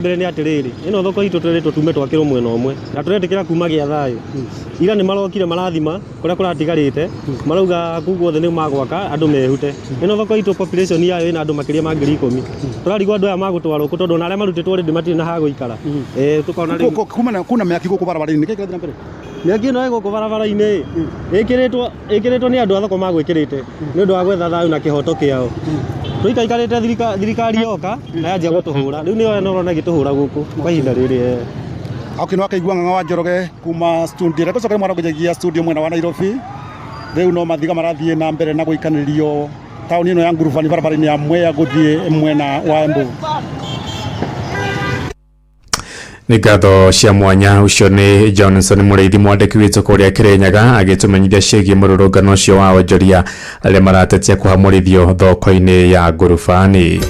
Mbere nĩ atĩrĩrĩ, ĩno thoko itũ twĩrĩtwo tume twakĩrwo mwena ũmwe na tũretĩkĩra kuma gĩa thayũ. Ira nĩ marokire marathima kũrĩa kũratigarĩte, marauga kũu guothe nĩ magwaka andũ mehute. Ĩno thoko itũ population yayo ĩna andũ makĩria ma 10,000. Tũrarigwo andũ aya magũtwarwo kũ tondũ ona arĩa marutĩtwo already matirĩ na ha gũikara. Tũkona rĩu Kuma kuna mĩaki gũkũ barabara-inĩ, nĩkĩ kĩrathiĩ na mbere? Mĩaki ĩno ĩ gũkũ barabara-inĩ ĩkĩrĩtwo nĩ andũ a thoko magwĩkĩrĩte nĩ ũndũ wa gwetha thayũ na kĩhoto kĩao. Tũikaikarĩte thirikari yoka na yanjia gũtũhũra, rĩu nĩyo ũrona ĩgĩtũhũra gũkũ kwa ihinda rĩrĩ. Okay, no akaigua ng'ang'a wa Njoroge kuma studio. Reke tũcoke mwana nginyagia studio mwena wa Nairobi. Rĩu no mathiga marathiĩ na mbere na gũikanĩrio taũni ĩno ya Ngurubani barabara-inĩ ya Mwea gũthiĩ mwena wa Embu. Nĩ ngatho cia mwanya. Ũcio nĩ Johnson Mũrĩithi, mwandĩki witũ kũrĩa Kĩrĩnyaga, agĩtũmenyithia ciĩgiĩ mũrũrũngano ũcio wa onjoria arĩa maratetia kũhamũrithio thoko-inĩ ya Ngurubani.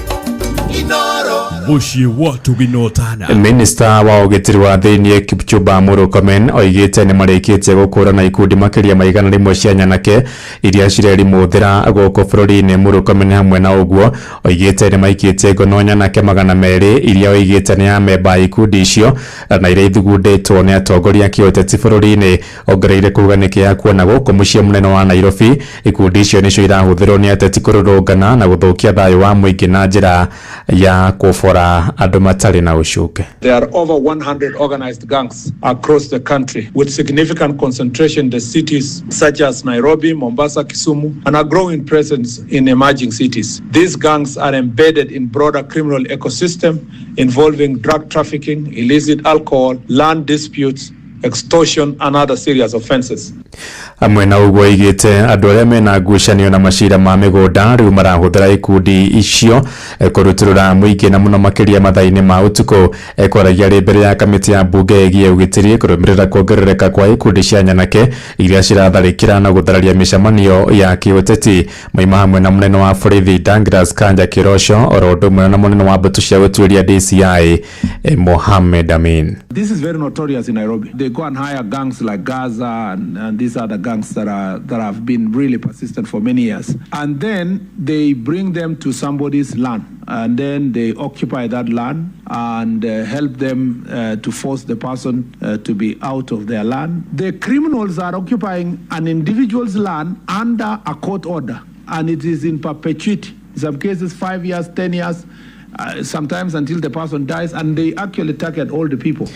Mũciĩ wa Tũginotana. Minista wa ũgitĩri wa thĩinĩ Kipchumba Murkomen oigĩte nĩ marĩkĩtie gũkũrana ikundi makĩria ma 100 cia nyanake iria cirerimũthĩra gũkũ bũrũri-inĩ. Murkomen hamwe na ũguo oigĩte nĩ maikĩtie ngono nyanake 200 iria oigĩte nĩ amemba a ikundi icio na iria ithugundĩtwo nĩ atongoria a kĩũteti bũrũri-inĩ. Ongereire kuga nĩ kĩeha kuona gũkũ mũciĩ mũnene wa Nairobi ikundi icio nĩcio irahũthĩrwo nĩ ateti kũrũrũngana na gũthũkia thayũ wa mũingĩ na njĩra ya kũbora andũ matarĩ na ũcuke. There are over 100 organized gangs across the country with significant concentration in the cities such as Nairobi, Mombasa, Kisumu, and a growing presence in emerging cities. These gangs are embedded in broader criminal ecosystem involving drug trafficking, illicit alcohol, land disputes, extortion, and other serious offenses. Hamwe na ũguo oigĩte andũ arĩa mena ngucanio na macira ma mĩgũnda rĩu marahũthĩra ikundi icio kũrutũrũra mũingĩ na mũno makĩria mathaa-inĩ ma ũtukũ. Kwaragia arĩ mbere ya kamĩtĩ ya mbunge ĩgiĩ ũgitĩri kũrũmĩrĩra kuongerereka kwa ikundi cia nyanake iria ciratharĩkĩra na gũthararia mĩcemanio ya kĩũteti. Maima hamwe na mũnene wa borithi Douglas Kanja Kĩroco oro ũndũ ũmwe na mũnene wa mbũtũ cia gũtuĩria DCI Mohamed Amin. This is very notorious in Nairobi. They go and hire gangs like Gaza and these other gangs that have been really persistent for many years. And then they bring them to somebody's land, and then they occupy that land and help them to force the person to be out of their land. The criminals are occupying an individual's land under a court order, and it is in perpetuity. In some cases, 5 years, 10 years, sometimes until the person dies, and they actually target all the people.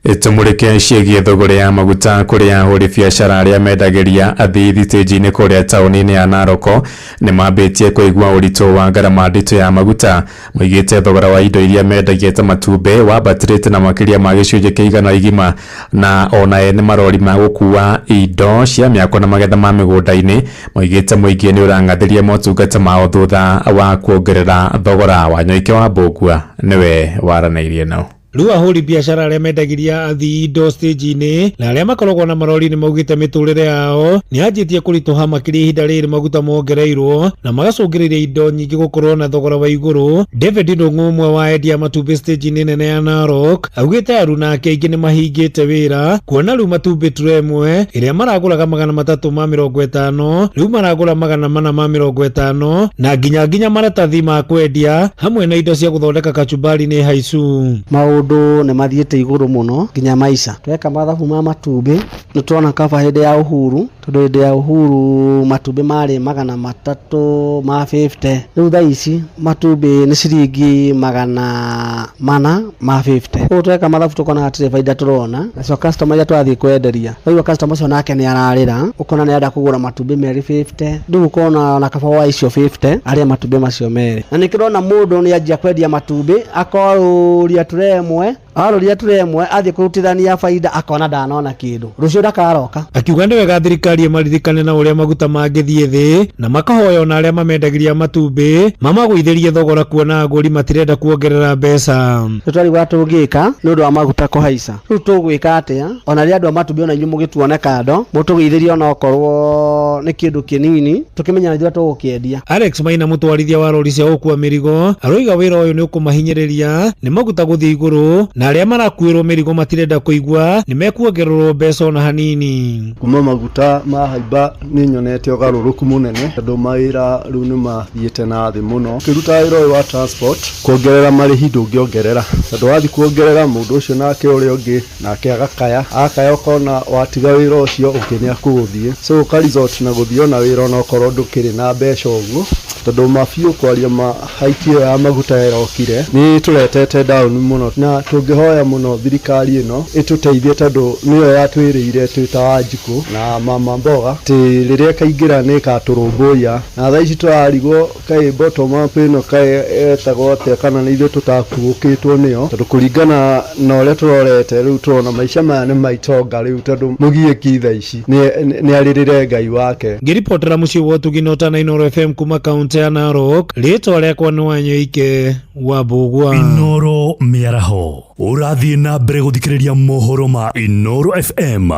Tũmũrĩke ciĩgiĩ thũgũrĩ ya maguta kũrĩa ahũri biacara arĩa mendagĩria athii thitĩnji-inĩ kũrĩa taũni-inĩ ya Naroko nĩ mambĩtie kũigua ũritũ wa ngarama nditũ ya maguta. Moigĩte thogora wa indo iria mendagia ta matumbĩ wambatĩrĩte na makĩria ma gĩcunjĩ kĩa igana igima, na ona ene marori ma gũkua indo cia mĩako na magetha ma mĩgũnda-inĩ moigĩte mũingĩ nĩ ũrang'athĩria motungata mao thutha wa kuongerera thogora. Wa Nyoike wa Mbũngua nĩwe waranĩirie nao. Rĩu ahũri biacara arĩa mendagĩria athii indo stage-inĩ na arĩa makoragwo na marori nĩ maugĩte mĩtũrĩre yao nĩ yanjĩtie kũritũha makĩria ihinda rĩrĩ maguta mongereirwo na magacũngĩrĩria indo nyingĩ gũkorwo na thogora wa igũrũ. David Ndung'u, ũmwe wa endia matumbĩ stage-inĩ nene ya Narok, augĩte aruna ake aingĩ nĩ mahingĩte wĩra kuona rĩu matumbĩ tray ĩmwe ĩrĩa maragũraga 350 rĩu maragũra 450 na nginya maratathi ma kwendia hamwe na indo cia gũthondeka kachumbari nĩ haicu. Maũndũ nĩ mathiĩte igũrũ mũno nginya maica. Tweka mathabu ma matumbĩ nĩ tuona kaba hĩndĩ ya Uhuru, tondũ hĩndĩ ya Uhuru matumbĩ marĩ 350. Rĩu thaa ici matumbĩ nĩ ciringi 450. Koguo tweka mathabu tũkona hatirĩ baida tũrona. Nacio customer iria tũrathiĩ kwenderia, waigua customer ũcio nake nĩ ararĩra, ũkona nĩ arenda kũgũra matumbĩ merĩ 50. Rĩu ũkona ona kaba wa icio 50 arĩa matumbĩ macio merĩ. Na nĩkĩrona mũndũ nĩ anjia kwendia matumbĩ akorũria tray ĩmwe, arũria tray ĩmwe athiĩ kũrutithania baida akona ndanona kĩndũ, rũciũ ndakaroka. Akiuga nĩ wega thirikari ĩmaririkane na ũrĩa maguta mangĩthiĩ thĩ na makahoya ona arĩa mamendagĩria matumbĩ mamagũithĩrie thogora kuona agũri matirenda kuongerera mbeca. Nĩ twarigwo tũngĩka nĩ ũndũ wa maguta kũhaica. Rĩu tũgwĩka atĩa? Ona rĩrĩa andũ a matumbĩ ona inyuĩ mũgĩtuone kando, mũtũgũithĩrie ona okorwo nĩ kĩndũ kĩnini, tũkĩmenya na ithuĩ tũgũkĩendia. Alex Maina, mũtwarithia wa rori cia gũkua mĩrigo, aroiga wĩra ũyũ nĩ ũkũmahinyĩrĩria nĩ maguta gũthiĩ igũrũ na Na arĩa marakuĩrwo mĩrigo matirenda kũigua nĩ mekuongererwo mbeca ona hanini. Kuma maguta mahaimba nĩ nyonete ũgarũrũku mũnene tondũ mawĩra rĩu nĩ mathiĩte na thĩ mũno. Ũkĩruta wĩra ũyũ wa transport, kuongerera marĩhi ndũngĩongerera tondũ wathiĩ kuongerera mũndũ ũcio nake ũrĩa ũngĩ nake agakaya akaya, ũkona watiga wĩra ũcio ũngĩ nĩ akũgũthiĩ, so ũka resort na gũthiĩ ona wĩra onokorwo ndũkĩrĩ na mbeca ũguo, tondũ mabiũ kwaria ma hike ĩyo ya maguta ĩrokire nĩ tũretete down mũno, na tũngĩhoya mũno thirikari ĩno ĩtũteithie tondũ nĩyo yatwĩrĩire twĩ ta Wanjikũ na mama mboga atĩ rĩrĩa ĩkaingĩra nĩ ĩkatũrũmbũiya, na thaa ici tũrarigwo kaĩ bottom up ĩno kaĩ etagwo atĩa kana nĩ ithuĩ tũtakuũkĩtwo nĩyo, tondũ kũringana na ũrĩa tũrorete rĩu tũrona maica maya nĩ maitonga rĩu, tondũ mũgiĩki thaa ici nĩ arĩrĩre Ngai wake. Ngĩribotera mũciĩ wa ũtugi na ũtana Inooro FM kuma kaũntĩ ya Narok, rĩtwa rĩakwa nĩ Wanyoike wa Mbũgua. Inooro mĩaraho ũrathiĩ na mbere gũthikĩrĩria mohoro ma Inooro FM.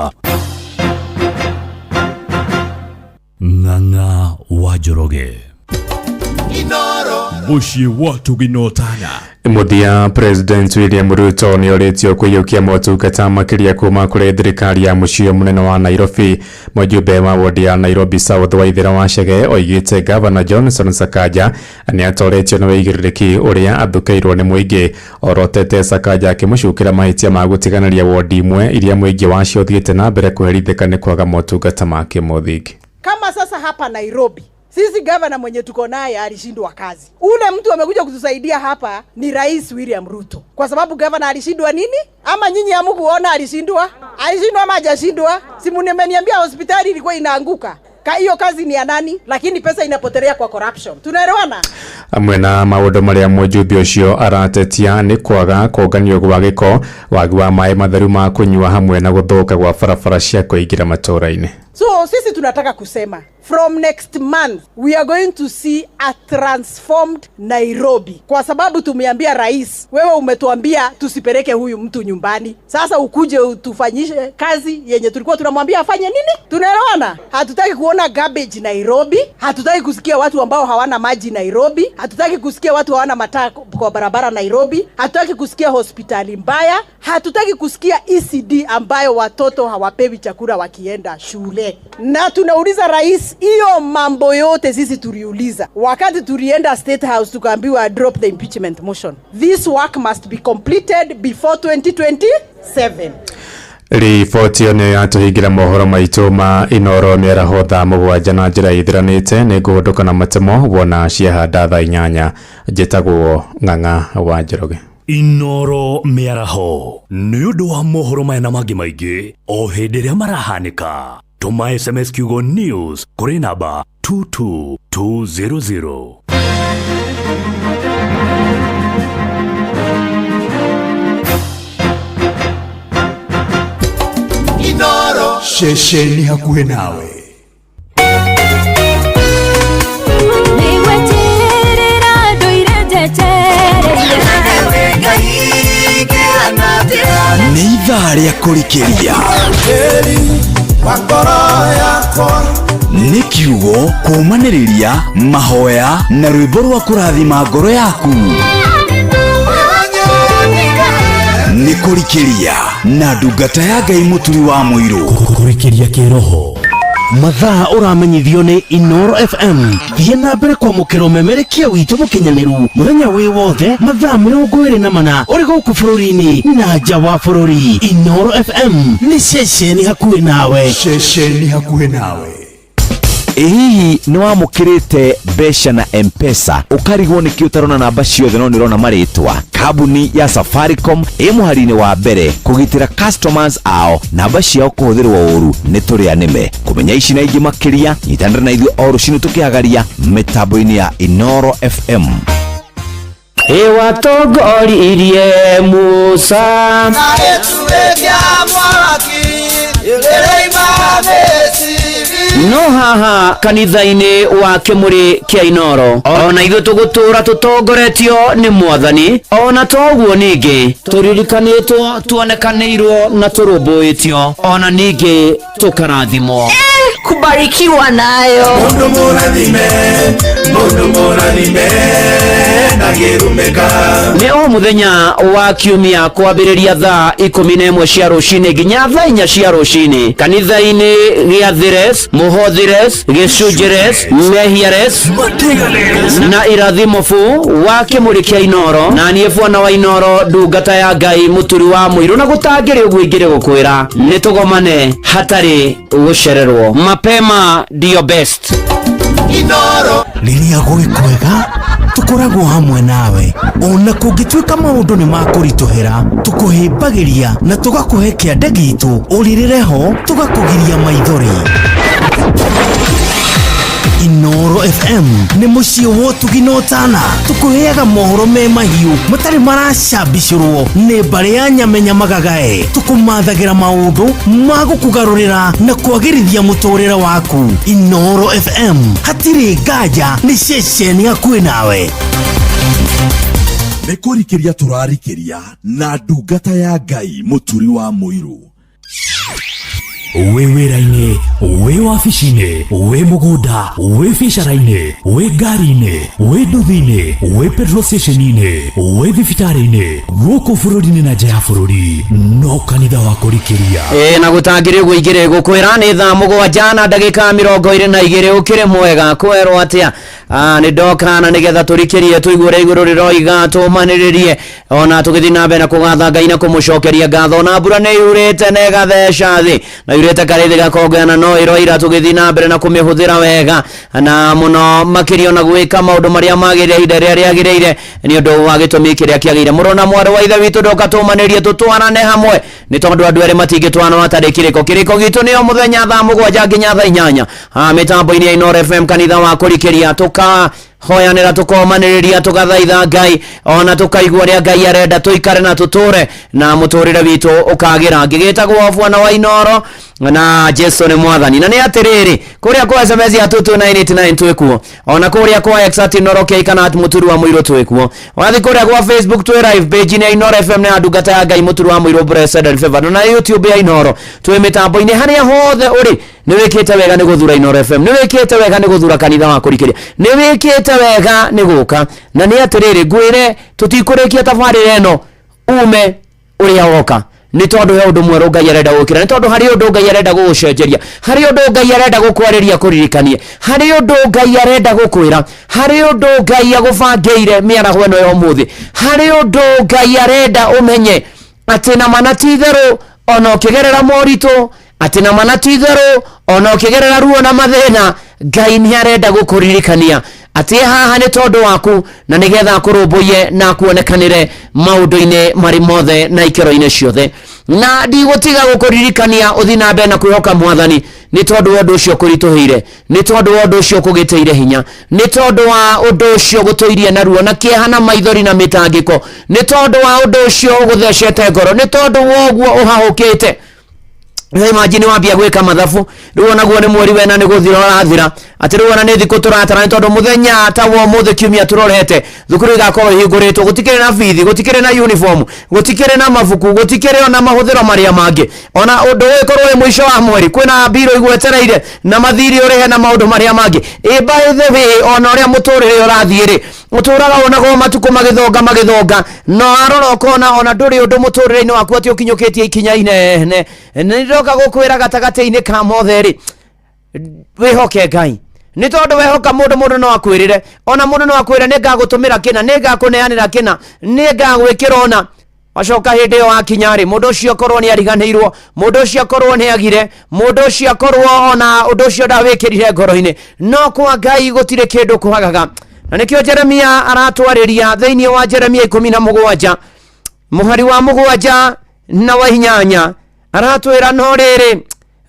Ng'ang'a wa Njoroge. Mũciĩ wa Tũginotana. Mũthia, President William Ruto nĩ orĩtio kũiyũkia motungata makĩria kuma kũrĩ thirikari ya mũciĩ mũnene wa Nairobi. Mũjumbe wa wodi ya Nairobi South Waithera wa Chege oigĩte Gavana Johnson Sakaja nĩ atoretio nĩ wĩigĩrĩrĩki ũrĩa athũkĩirwo nĩ mũingĩ. Orotete Sakaja akĩmũcukĩra mahĩtia ma gũtiganĩria wodi imwe iria mũingĩ wacio ũthiĩte na mbere kũherithĩka nĩ kwaga motungata ma kĩmũthingi. Kama sasa hapa Nairobi sisi gavana mwenye tuko naye alishindwa kazi. Ule mtu amekuja kutusaidia hapa ni Rais William Ruto. Kwa sababu gavana alishindwa nini? Ama nyinyi hamkuona alishindwa? Alishindwa ama hajashindwa? Si mmeniambia hospitali ilikuwa inaanguka. Ka hiyo kazi ni ya nani? Lakini pesa inapotelea kwa corruption. Tunaelewana? Amwe na maũndũ marĩa mũjumbe ũcio aratetia nĩ kwaga kũnganio gwa gĩko, wagi wa maĩ matheru ma kũnyua hamwe na gũthũka gwa barabara cia kũingĩra matũũra-inĩ. So sisi tunataka kusema from next month we are going to see a transformed Nairobi, kwa sababu tumeambia rais, wewe umetuambia tusipeleke huyu mtu nyumbani, sasa ukuje utufanyishe kazi yenye tulikuwa tunamwambia afanye nini? Tunaelewana? Hatutaki kuona garbage Nairobi, hatutaki kusikia watu ambao hawana maji Nairobi, hatutaki kusikia watu hawana mataa kwa barabara Nairobi, hatutaki kusikia hospitali mbaya, hatutaki kusikia ECD ambayo watoto hawapewi chakula wakienda shule. Na tunauliza rais, hiyo mambo yote sisi tuliuliza wakati tulienda State House, tukaambiwa drop the impeachment motion. This work must be completed before 2027. Riboti ĩyo nĩyo yatũhingĩra mohoro maitũ ma Inooro mĩaraho thaa 7 na njĩra ĩthiranĩte. Nĩ ngũhũndũka na matemo wona ciahanda thaa 8. Njĩtagwo Ng'ang'a wa Njoroge. Inooro mĩaraho nĩ ũndũ wa mohoro maya na mangĩ maingĩ o hĩndĩ ĩrĩa marahanĩka. Tũma SMS kiugo news kũrĩ namba 22200. Inooro ceceni hakuhĩ nawe. Nĩ ithaa rĩa kũrikĩria, nĩ kiugo kũũmanĩrĩria, mahoya na rwĩmbo rwa kũrathima ngoro yaku. Nĩ kũrikĩria na ndungata ya Ngai Mũturi wa Mũirũ. Kũrikĩria kĩroho. Mathaa ũramenyithio nĩ Inooro FM. Thiĩ na mbere kwamũkĩra ũmemerekia witũ mũkinyanĩru mũthenya wĩ wothe mathaa 24 ũrĩ gũkũ bũrũri-inĩ na nja wa bũrũri. Inooro FM nĩ ceceni hakuhĩ nawe. Ceceni hakuhĩ nawe. Ĩ hihi nĩ wamũkĩrĩte mbeca na M-Pesa ũkarigwo nĩkĩ ũtarona namba ciothe no nĩũrona marĩtwa? Kambuni ya Safaricom ĩ mũhari-inĩ wa mbere kũgitĩra customers ao namba ciao kũhũthĩrwo ũru nĩ tũrĩa nĩme. Kũmenya ici na ingĩ makĩria, nyitanĩra na ithuĩ o rũcinĩ tũkĩhagaria mĩtambo-inĩ ya Inooro FM. Ĩwatongoririe Musa no haha kanitha-inĩ wa kĩmũrĩ kĩa Inooro ona ithuĩ tũgũtũra tũtongoretio nĩ mwathani, ona toguo ningĩ tũririkanĩtwo, tuonekanĩirwo na tũrũmbũĩtio, ona ningĩ tũkarathimwo. Kubarikiwa nayo. Mundu mũrathime, mundu mũrathime, ndangĩrumĩka. Nĩ o mũthenya wa kiumia kwambĩrĩria thaa 11 cia rũcinĩ nginya thaa 4 cia rũcinĩ kanitha-inĩ gĩa Thires, Mũhothires, Gĩcunjĩres, Mehiares na Irathimo bu wa kĩmũrĩ kĩa Inoro na niĩ bwana wa Inoro, ndungata ya Ngai mũturi wa mũirũ, na gũtangĩrĩ ũguo ingĩrĩ gũkwĩra nĩ tũgomane hatarĩ gũcererwo. Mapema ndio best. Inoro. Rĩrĩa gwĩ kwega tũkoragwo hamwe nawe, ona kũngĩtuĩka maũndũ nĩ makũritũhĩra, tũkũhĩmbagĩria na tũgakũhe kĩande gitũ ũrĩrĩre ho, tũgakũgiria maithori. Inoro FM nĩ mũciĩ wa ũtugi na ũtana, tũkũheaga mohoro me mahiũ matarĩ maracambicũrwo nĩ mbarĩ ya nyamenya magagae, tũkũmathagĩra maũndũ ma gũkũgarũrĩra na kwagĩrithia mũtũrĩre waku. Inoro FM hatirĩ nganja nĩ ceceni hakuhĩ nawe. Nĩ kũrikĩria tũrarikĩria na ndungata ya Ngai mũturi wa mũirũ. Wĩ wĩra-inĩ, wĩ wabici-inĩ, wĩ mũgũnda, wĩ biacara-inĩ, wĩ ngari-inĩ, wĩ nduthi-inĩ, wĩ petrol station-inĩ, wĩ thibitarĩ-inĩ, gũkũ bũrũri-inĩ na nja ya bũrũri, no kanitha wa kũrikĩria. Ĩ na gũtangĩrĩ ũguo ingĩrĩ gũkwĩra nĩ thaa 7 na ndagĩka 22. Ũkĩrĩ mwega kwerwo atĩa? Nĩ ndoka na nĩgetha tũrikĩrie tũigue ũrĩa igũrũ rĩroiga, tũmanĩrĩrie ona tũgĩthiĩ na mbere na kũgatha Ngai na kũmũcokeria ngatho. Na mbura nĩ yurĩte na ĩgatheca thĩ na yurĩte karĩthĩ gakongana, no ĩroira tũgĩthiĩ na mbere na kũmĩhũthĩra wega na mũno makĩria ona gwĩka maũndũ marĩa magĩrĩire ihinda rĩrĩa rĩagĩrĩire nĩ ũndũ wa gĩtũmi kĩrĩa kĩagĩrĩire. Mũrũ na mwarĩ wa ithe witũ, ndoka tũmanĩrie tũtwarane hamwe, nĩ tondũ andũ erĩ matingĩtwarana matarĩ kĩrĩko. Kĩrĩko gitũ nĩ o mũthenya thaa 7 nginya thaa 8 mĩtambo-inĩ ya Inoro FM, kanitha wa kũrikĩria, tũka hoyanĩra, tũkomanĩrĩria, tũgathaitha Ngai ona tũkaigua ũrĩa Ngai arenda tũikare na tũtũre na mũtũrĩre witũ ũkagĩra. Ngĩgĩtagwo bwana wa Inoro na Jesu nĩ mwathani. Na nĩ atĩrĩrĩ, kũrĩa kwa SMS ya 22989 twĩkuo, ona kũrĩa kwa X at Inoro K kana at mũturi wa mũirũ twĩkuo, wathiĩ kũrĩa kwa Facebook twĩ live page-inĩ ya Inoro FM na ndungata ya Ngai mũturi wa mũirũ Blessed and Favored, na YouTube ya Inoro twĩ mĩtambo-inĩ. Harĩa hothe ũrĩ, nĩ wĩkĩte wega nĩ gũthura Inoro FM, nĩ wĩkĩte wega nĩ gũthura kanitha wa kũrikĩria, nĩ wĩkĩte wega nĩ gũka. Na nĩ atĩrĩrĩ, ngwĩre tũtikũrĩkia tabarĩra ĩno ume ũrĩa woka, nĩ tondũ he ũndũ mwerũ Ngai arenda gũkĩra, nĩ tondũ harĩ ũndũ Ngai arenda gũgũcenjeria, harĩ ũndũ Ngai arenda gũkwarĩria kũririkanie, harĩ ũndũ Ngai arenda gũkwĩra, harĩ ũndũ Ngai agũbangĩire mĩaraho ĩno ya ũmũthĩ, harĩ ũndũ Ngai arenda ũmenye atĩ na mana ti itherũ ona ũkĩgerera moritũ, atĩ na mana ti itherũ ona ũkĩgerera ruo na mathĩna, Ngai nĩ arenda gũkũririkania atĩ haha nĩ tondũ waku na nĩgetha akũrũmbũiye na akuonekanĩre maũndũ-inĩ marĩ mothe na ikĩro-inĩ ciothe. Na ndigũtiga gũkũririkania ũthiĩ na mbere na kwĩhoka mwathani, nĩ tondũ wa ũndũ ũcio kũritũhĩire, nĩ tondũ wa ũndũ ũcio kũgĩtĩire hinya, nĩ tondũ wa ũndũ ũcio gũtũirie na ruo na kĩeha na maithori na mĩtangĩko, nĩ tondũ wa ũndũ ũcio ũgũthecete ngoro, nĩ tondũ wa ũguo ũhahũkĩte. Rĩu imagine wambia gwĩka mathabu rĩu, onaguo nĩ mweri wena nĩ gũthira ũrathira, atĩ rĩu ona nĩ thikũ tũratara, nĩ tondũ mũthenya ta wa ũmũthĩ kiumia tũrorete thukuru igakorwo ihingũrĩtwo, gũtikĩrĩ na bithi, gũtikĩrĩ na uniform, gũtikĩrĩ na mabuku, gũtikĩrĩ ona mahũthĩro marĩa mangĩ. Ona ũndũ ũyũ korwo wĩ mũico wa mweri, kwĩna mbirũ igwetereire na mathirĩ ũrĩhe na maũndũ marĩa mangĩ. Ĩ by the way, ona ũrĩa mũtũrĩre ũrathiĩ rĩ, ũtũraga wonagwo matukũ magĩthonga magĩthonga, no arora ũkona ona ndũrĩ ũndũ mũtũrĩre-inĩ waku atĩ ũkinyũkĩtie ikinya inene. Nĩ ndoka gũkwĩra gatagatĩ-inĩ ka mothe rĩ, wĩhoke Ngai, nĩ tondũ wehoka mũndũ, mũndũ no akwĩrĩre, ona mũndũ no akwĩre nĩ ngagũtũmĩra kĩna, nĩ ngakũneanĩra kĩna, nĩ ngagwĩkĩra ona wacoka hĩndĩ ĩyo wakinya rĩ, mũndũ ũcio akorwo nĩ ariganĩirwo, mũndũ ũcio akorwo nĩ agire, mũndũ ũcio akorwo ona ũndũ ũcio ndawĩkĩrire ngoro-inĩ. No kwa Ngai gũtirĩ kĩndũ kwagaga. Na nĩkĩo Jeremia aratwarĩria thĩinĩ wa Jeremia 17 mũhari wa 7 na wa 8, aratwĩra no rĩrĩ,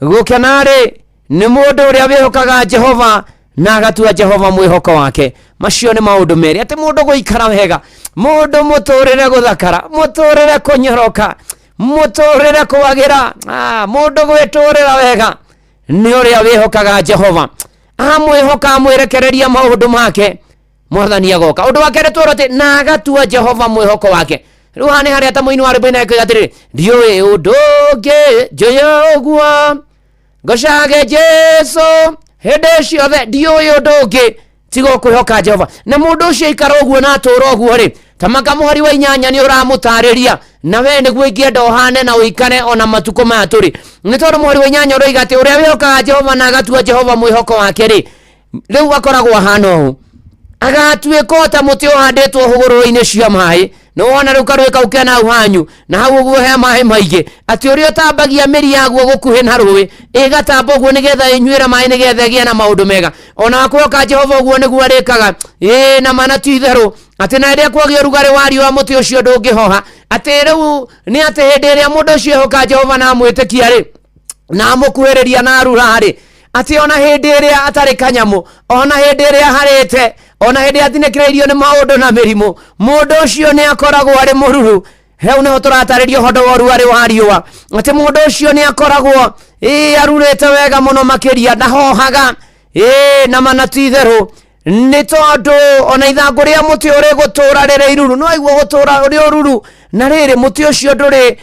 gũkena rĩ nĩ mũndũ ũrĩa wĩhokaga Jehova na agatua Jehova mwĩhoko wake. Macio nĩ maũndũ merĩ, atĩ mũndũ gũikara wega, mũndũ mũtũrĩre gũthakara, mũtũrĩre kũnyoroka, mũtũrĩre kwagĩra, mũndũ gwĩtũrĩra wega nĩ ũrĩa wĩhokaga Jehova, amwĩhoka, amwĩrekereria maũndũ make, mwathani agoka. Ũndũ wa kerĩ twĩrwo atĩ na agatua Jehova mwĩhoko wake. Rĩu haha nĩ harĩa ta mũini wa rwĩmbo ĩna ĩkoiga atĩrĩrĩ, ndiũĩ ũndũ ũngĩ njũĩ ũguo Ngocage Jesu hĩndĩ ciothe, ndiũĩ ũndũ ũngĩ tiga kwĩhoka Jehova. Na mũndũ ũcio aikara ũguo na atũra ũguo rĩ, ta maka mũhari wa 8 nĩ ũramũtarĩria, na we nĩguo ingĩenda ũhane na ũikare ona matukũ maya tũrĩ, nĩ tondũ mũhari wa 8 ũroiga atĩ ũrĩa wĩhokaga Jehova na agatua Jehova mwĩhoko wake rĩ, rĩu akoragwo ahana ũũ, agatuĩka o ta mũtĩ ũhandĩtwo hũgũrũrũ-inĩ cia maĩ. Nĩ wona rĩu karũĩ kau kena hau hanyu na hau ũguo he maĩ maingĩ, atĩ ũrĩa ũtambagia mĩri yaguo gũkuhĩ na rũĩ, ĩgatamba ũguo nĩgetha ĩnyuĩre maĩ, nĩgetha ĩgĩe na maũndũ mega. Ona kwĩhoka Jehova ũguo nĩguo arĩkaga. Ĩĩ na mana ti itherũ atĩ na rĩrĩa kwagĩa ũrugarĩ wa riũa mũtĩ ũcio ndũngĩhoha. Atĩ rĩu nĩ atĩ hĩndĩ ĩrĩa mũndũ ũcio ehoka Jehova na amwĩtĩkia rĩ, na amũkuhĩrĩria na arura rĩ, atĩ ona hĩndĩ ĩrĩa atarĩ kanyamũ, ona hĩndĩ ĩrĩa harĩte, ona hĩndĩ ĩrĩa athinĩkĩrĩirio nĩ maũndũ na mĩrimũ, mũndũ ũcio nĩ akoragwo arĩ mũruru. Hau nĩho tũratarĩria ũhoro wa ũrugarĩ wa riũa, atĩ mũndũ ũcio nĩ akoragwo ĩĩ arurĩte wega mũno makĩria, ndahohaga ĩĩ na mana ti itherũ, nĩ tondũ ona ithangũ rĩa mũtĩ ũrĩ gũtũra rĩrĩ iruru, no aigua gũtũra ũrĩ ũruru, na rĩrĩ mũtĩ ũcio ndũrĩ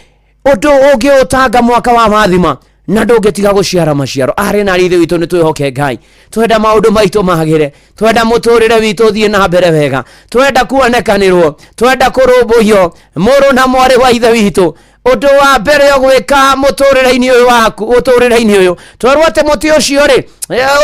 ũndũ ũngĩũtanga mwaka wa mathima, na ndũngĩtiga gũciara maciaro. Arĩ na ithe witũ, nĩ twĩhoke Ngai, twenda maũndũ maitũ magĩre, twenda mũtũrĩre witũ ũthiĩ na mbere wega, twenda kuonekanĩrwo, twenda kũrũmbũiyo, mũrũ na mwarĩ wa ithe witũ. Ũndũ wa mbere ũgwĩka mũtũrĩre-inĩ ũyũ waku, ũtũrĩre-inĩ ũyũ, twerwo atĩ mũtĩ ũcio rĩ,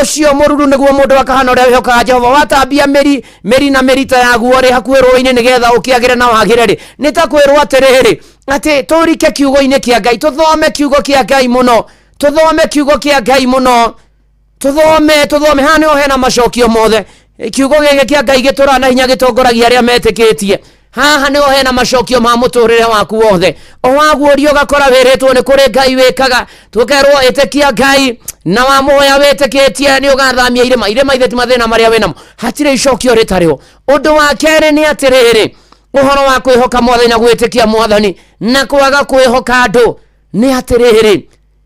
ũcio mũruru nĩguo mũndũ akahana ũrĩa wĩhokaga Jehova, watambia mĩri mĩri na mĩrita yaguo rĩ hakuhĩ rũĩ-inĩ nĩgetha ũkĩagĩre na wagĩre rĩ, nĩ ta kwĩrwo atĩrĩrĩ, atĩ tũrike kiugo-inĩ kĩa Ngai, tũthome kiugo kĩa Ngai mũno, tũthome kiugo kĩa Ngai mũno, tũthome tũthome. Haha nĩho hena macokio mothe. Kiugo gĩkĩ kĩa Ngai gĩtũraga na hinya, gĩtongoragia arĩa metĩkĩtie. Haha nĩho hena macokio ma mũtũrĩre waku wothe. O waguũria ũgakora wĩrĩtwo nĩ kũrĩ Ngai wĩkaga, tũkerwo ĩtĩkia Ngai na wamũhoya wĩtĩkĩtie nĩ ũgathamia irĩma. Irĩma ithe ti mathĩna marĩa wĩnamo, hatirĩ icokio rĩtarĩho. Ũndũ wa kerĩ nĩ atĩrĩrĩ, ũhoro wa kwĩhoka Mwathani na gwĩtĩkia Mwathani na kwaga kwĩhoka andũ nĩ atĩrĩrĩ,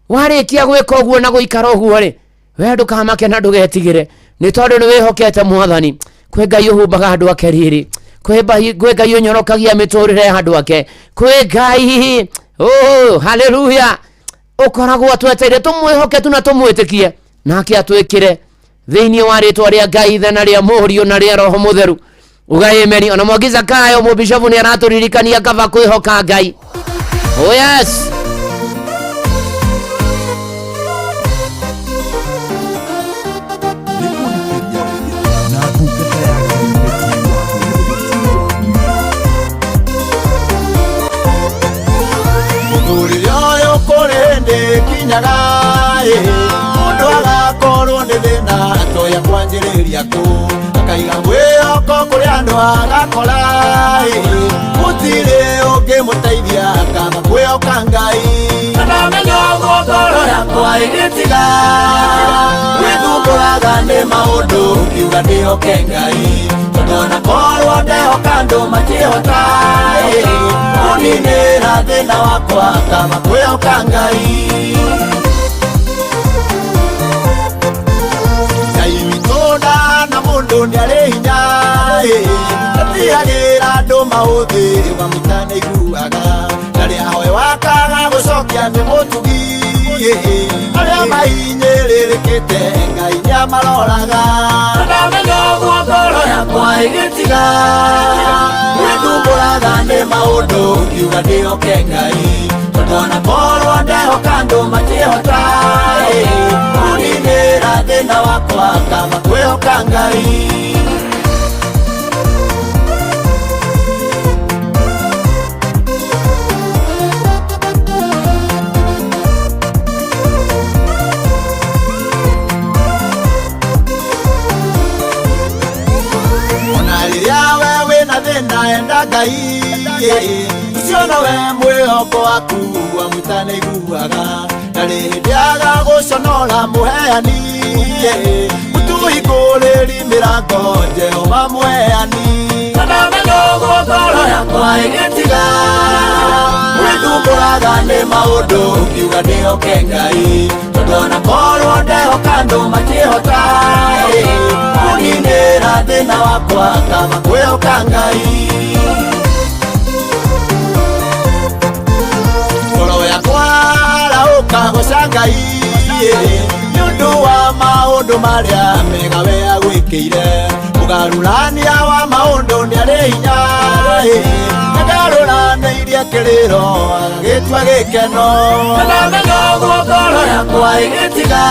warĩkia gwĩka ũguo na gũikara ũguo rĩ, we ndũkamake na ndũgetigĩre, nĩ tondũ nĩ wĩhokete Mwathani. Kwĩ Ngai ũhumbaga andũ ake riri, kwĩ Ngai ũnyorokagia mĩtũrĩre ya andũ ake, kwĩ Ngai, oh haleluya, ũkoragwo atweteire tũmwĩhoke tu na tũmwĩtĩkie, nake atwĩkĩre thĩinĩ wa rĩtwa rĩa Ngai Ithe na rĩa Mũriũ na rĩa Roho Mũtheru. Uga ameni. Ona Mwangi Zakayo mũbishobu nĩ aratũririkania kaba kwĩhoka Ngai. Oh yes. Na ndungata ya Ngai mũturi wa Mũtũrĩre ũyũ kũrĩ hĩndĩ kinyaga ĩ, mũndũ agakorwo nĩ thĩna atoya kwanjĩrĩria kũ, akaiga mwĩhoko kũrĩ andũ agakora ĩ, gũtirĩ ũngĩmũteithia akaba kwĩhoka Ngai. Na ndamenya ũguo ngoro yakwa ĩgĩtiga gwĩthumbũraga nĩ maũndũ, ngiuga ndĩhoke Ngai, tondũ ona korwo ndehoka andũ makĩhota ĩ, kũninĩra thĩna wakwa kaba kwĩhoka Ngai. Ngai witũ ndahana mũndũ, nĩarĩ hinya ĩ, ndatigagĩra andũ maũthĩ, wamũita nĩaiguaga, na rĩahoe wakaga gũcokia nĩ mũtugi ĩ, arĩa mahinyĩrĩrĩkĩte Ngai nĩamaroraga. Na ndamenya ũguo ngoro yakwa ĩgĩtiga gwĩthumbũraga nĩ maũndũ, ngiuga ndĩhoke Ngai, tondũ ona korwo ndehoka andũ makĩhota ĩ, kũninĩra thĩna wakwa kaba kwĩhoka Ngai. Ona rĩrĩa we wĩna thĩna enda Ngai, ũcio nowe mwĩhoko waku, amũita nĩaiguaga, na rĩndĩ aga gũconora mũheani, mũtũhingũrĩri mĩrango Jehova mũheani. Na ndamenya ũguo ngoro yakwa ĩgĩtiga gwĩthumbũraga nĩ maũndũ, ngiuga ndĩhoke Ngai, tondũ ona korwo ndehoka andũ makĩhota ĩ, kũninĩra thĩna wakwa kaba kwĩhoka Ngai. Ngoro yakwa arahũka goca Ngai, Maũndũ marĩa mega we agwĩkĩire. Mũgarũrania wa maũndũ nĩarĩ hinya, nĩngarũranĩirie kĩrĩro agagĩtua gĩkeno. Na ndamenya ũguo ngoro yakwa ĩgĩtiga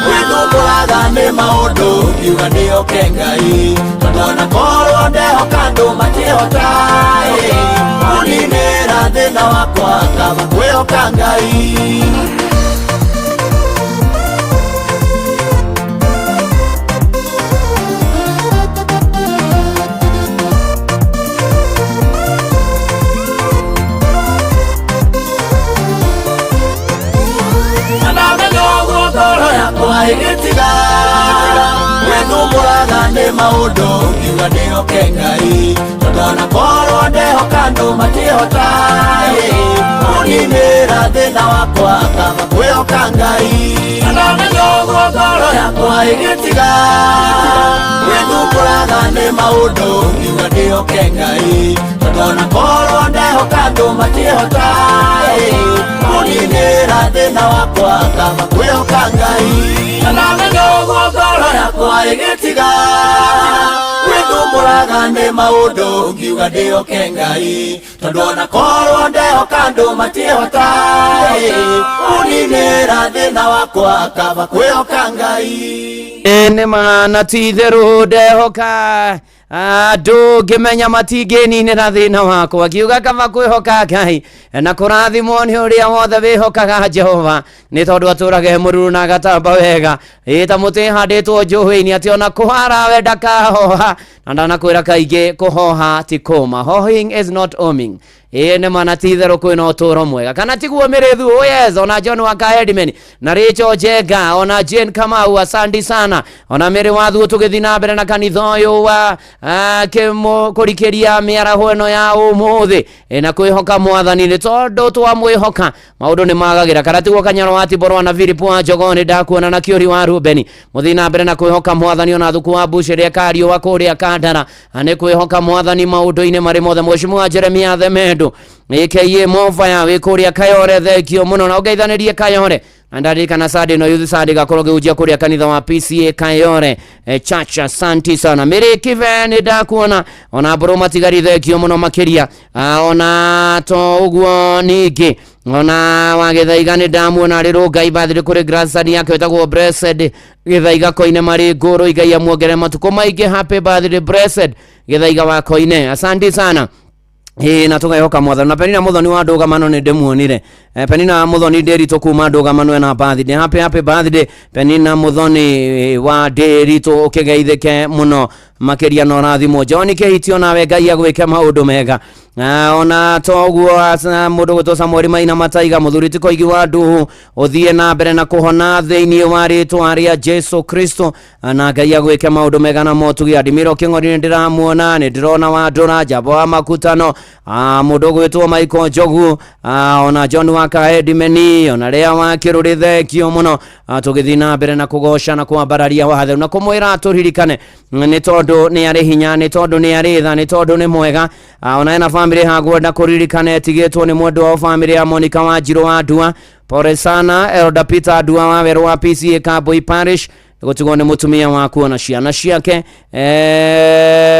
gwĩthumbũraga nĩ maũndũ, ngiuga ndĩhoke Ngai, tondũ ona korwo ndehoka andũ matihota kũninĩra thĩna wakwa, kaba kwĩhoka Ngai. Na ndamenya ũguo ngoro yakwa ĩgĩtiga gwĩthumbũraga nĩ maũndũ, ngiuga ndĩhoke Ngai, tondũ ona korwo ndehoka andũ matihota kũninĩra thĩna wakwa, kaba kwĩhoka Ngai. Na ndamenya ũguo ngoro yakwa ĩgĩtiga gwĩthumbũraga nĩ maũndũ, ngiuga ndĩhoke Ngai, tondũ ona korwo ndehoka andũ matihota kũninĩra thĩna wakwa, kaba kwĩhoka Ngai. Na ndamenya ũguo ngoro yakwa ĩgĩtiga gwĩthumbũraga nĩ maũndũ, ngiuga ndĩhoke Ngai, tondũ ona korwo ndehoka andũ matihota kũninĩra thĩna wakwa, kaba kwĩhoka Ngai. Ĩ nĩ ma na ti itherũ ndehoka andũ ngĩmenya matingĩninĩra thĩna wakwa, ngiuga kaba kwĩhoka Ngai na kũrathimwo nĩ ũrĩa wothe wĩhokaga Jehova, nĩ tondũ atũraga e mũruru na agatamba wega, ĩ ta mũtĩ handĩtwo njũĩ-inĩ, atĩ ona kũhara we ndakahoha. Na ndanakwĩra kaingĩ kũhoha ti kũma, hohing is not oming. Ĩ nĩ ma na ti itherũ kwĩna ũtũũro mwega, kana tiguo mĩrĩthu? Oh yes, ona John wa Kahedimeni na Rachel Njenga, ona Jane Kamau, asandi sana, ona Mary Wathuo. Tũgĩthiĩ na mbere na kanitha ũyũ wa kũrikĩria mĩaraho ĩno ya ũmũthĩ na kwĩhoka Mwathani, nĩ tondũ twamwĩhoka maũndũ nĩ magagĩra, kana tiguo? Kanyaro wa Tiborwa na Philip wa Njogoo nĩ ndakuona, na Kĩũri wa Rubeni, mũthiĩ na mbere na kwĩhoka Mwathani, ona thuku wa Bush ĩrĩa kariũa kũrĩa Kandara, nĩ kwĩhoka Mwathani maũndũ-inĩ marĩ mothe. Mheshimiwa Jeremia Themendo aka Movaya wĩ kũrĩa Kayore, thengio mũno na ũngeithanĩrie Kayore. Na ndarikana Sunday no youth Sunday gakorwo ngĩhunjia kũrĩa kanitha wa PCA Kayore Church. Asante sana Mary Kive, nĩ ndakuona, ona mbũrũ matigari, thengio mũno makĩria. Ona to ũguo ningĩ ona wagĩthaiga nĩ ndamuona arĩ rũngai birthday kũrĩ grandson yake wĩtagwo Blessed Gĩthaiga Koine, marĩ ngũrũ, Ngai amuongerere matukũ maingĩ. Happy birthday, Blessed Gĩthaiga wa Koine, asante sana. Ĩĩ, na tũgehoka Mwathani. Na Penina Muthoni wa ndũgamano nĩ ndĩmuonire. Penina Muthoni Ndĩritũ kuma ndũgamano ena birthday. Happy happy birthday, Penina Muthoni wa Ndĩritũ, ũkĩgeithĩke mũno makĩria na ũrathimwo. John Kĩhitio, nawe Ngai agwĩke maũndũ mega. Ona to ũguo, mũndũ gwĩtwo Samuel Maina Mataiga, mũthuri ti Koigi wa Nduhu, ũthiĩ na mbere na kũhona thĩinĩ wa rĩtwa rĩa Jesu Kristo, na Ngai agwĩke maũndũ mega na motugi. Adimiro Kĩng'ori nĩ ndĩramuona, nĩ ndĩrona Wandũra Njamba wa Makutano, mũndũ ũgwĩtwo Michael Njogu, ona John wa Kaedimeni, ona Lea wa Kĩrũrĩ, thengio mũno. Tũgĩthiĩ na mbere na kũgoca na kwambararia watheru na kũmwĩra tũririkane, nĩ tondũ nĩ arĩ hinya, nĩ tondũ nĩ arĩ tha, nĩ tondũ nĩ mwega. Ona ena famĩlĩ hagwenda kũririkana ĩtigĩtwo nĩ mwendwa wao, famĩlĩ ya Monica Wanjirũ wa Ndua. Pole sana Elder Peter Ndua wa werũ wa PCA Kambui Parish, gũtigwo nĩ mũtumia waku na ciana ciake,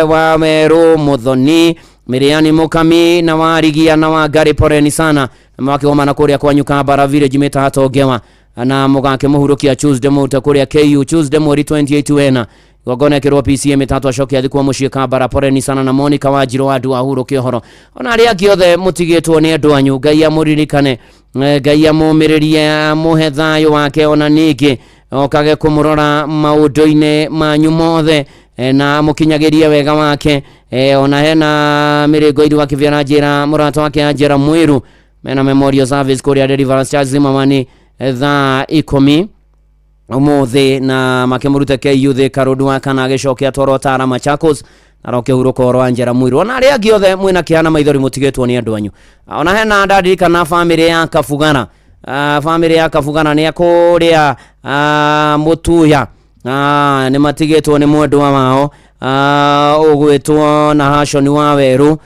wa werũ Muthoni Miriani Mukami na Warigia na Wangari, poleni sana na mwakĩgomana kũrĩa kwanyu Kambara Village mĩtato ngewa, na mũgakĩmũhurũkia Tuesday mũrute kũrĩa KU Tuesday mweri 28 wena igongona ĩkĩrwo PCA mĩtatũ, acoke athikwo mũciĩ Kambara. Poleni sana na Monica Wanjirũ wa Ndua, ahurũke ũhoro. Ona arĩa angĩ othe mũtigĩtwo nĩ andũ anyu, Ngai amũririkane, Ngai amũmĩrĩrie, amũhe thayũ wake, ona ningĩ okage kũmũrora maũndũ-inĩ manyu mothe, na amũkinyagĩrie wega wake. Ona hena mĩrĩngo iru akĩviara njĩra mũrata wake Angela Mwiru, mena memorial service kũrĩa Deliverance Church Zimmerman thaa 10 ũmũthĩ, na makĩmũruta KU Thika Road wa kana, agĩcoke atwarwo Tara Machakos, aroke hurũka ũhoro wa Angela Mwiru. Ona arĩa angĩ othe mwĩna kĩeha na maithori mũtigĩtwo nĩ andũ anyu. Ona hena ndaririkana famĩlĩ ya Kabugana, famĩlĩ ya Kabugana nĩ kũrĩa Mũtuya, nĩ matigĩtwo nĩ mwendwa wao ũgwĩtwo na Hashoni wa Werũ,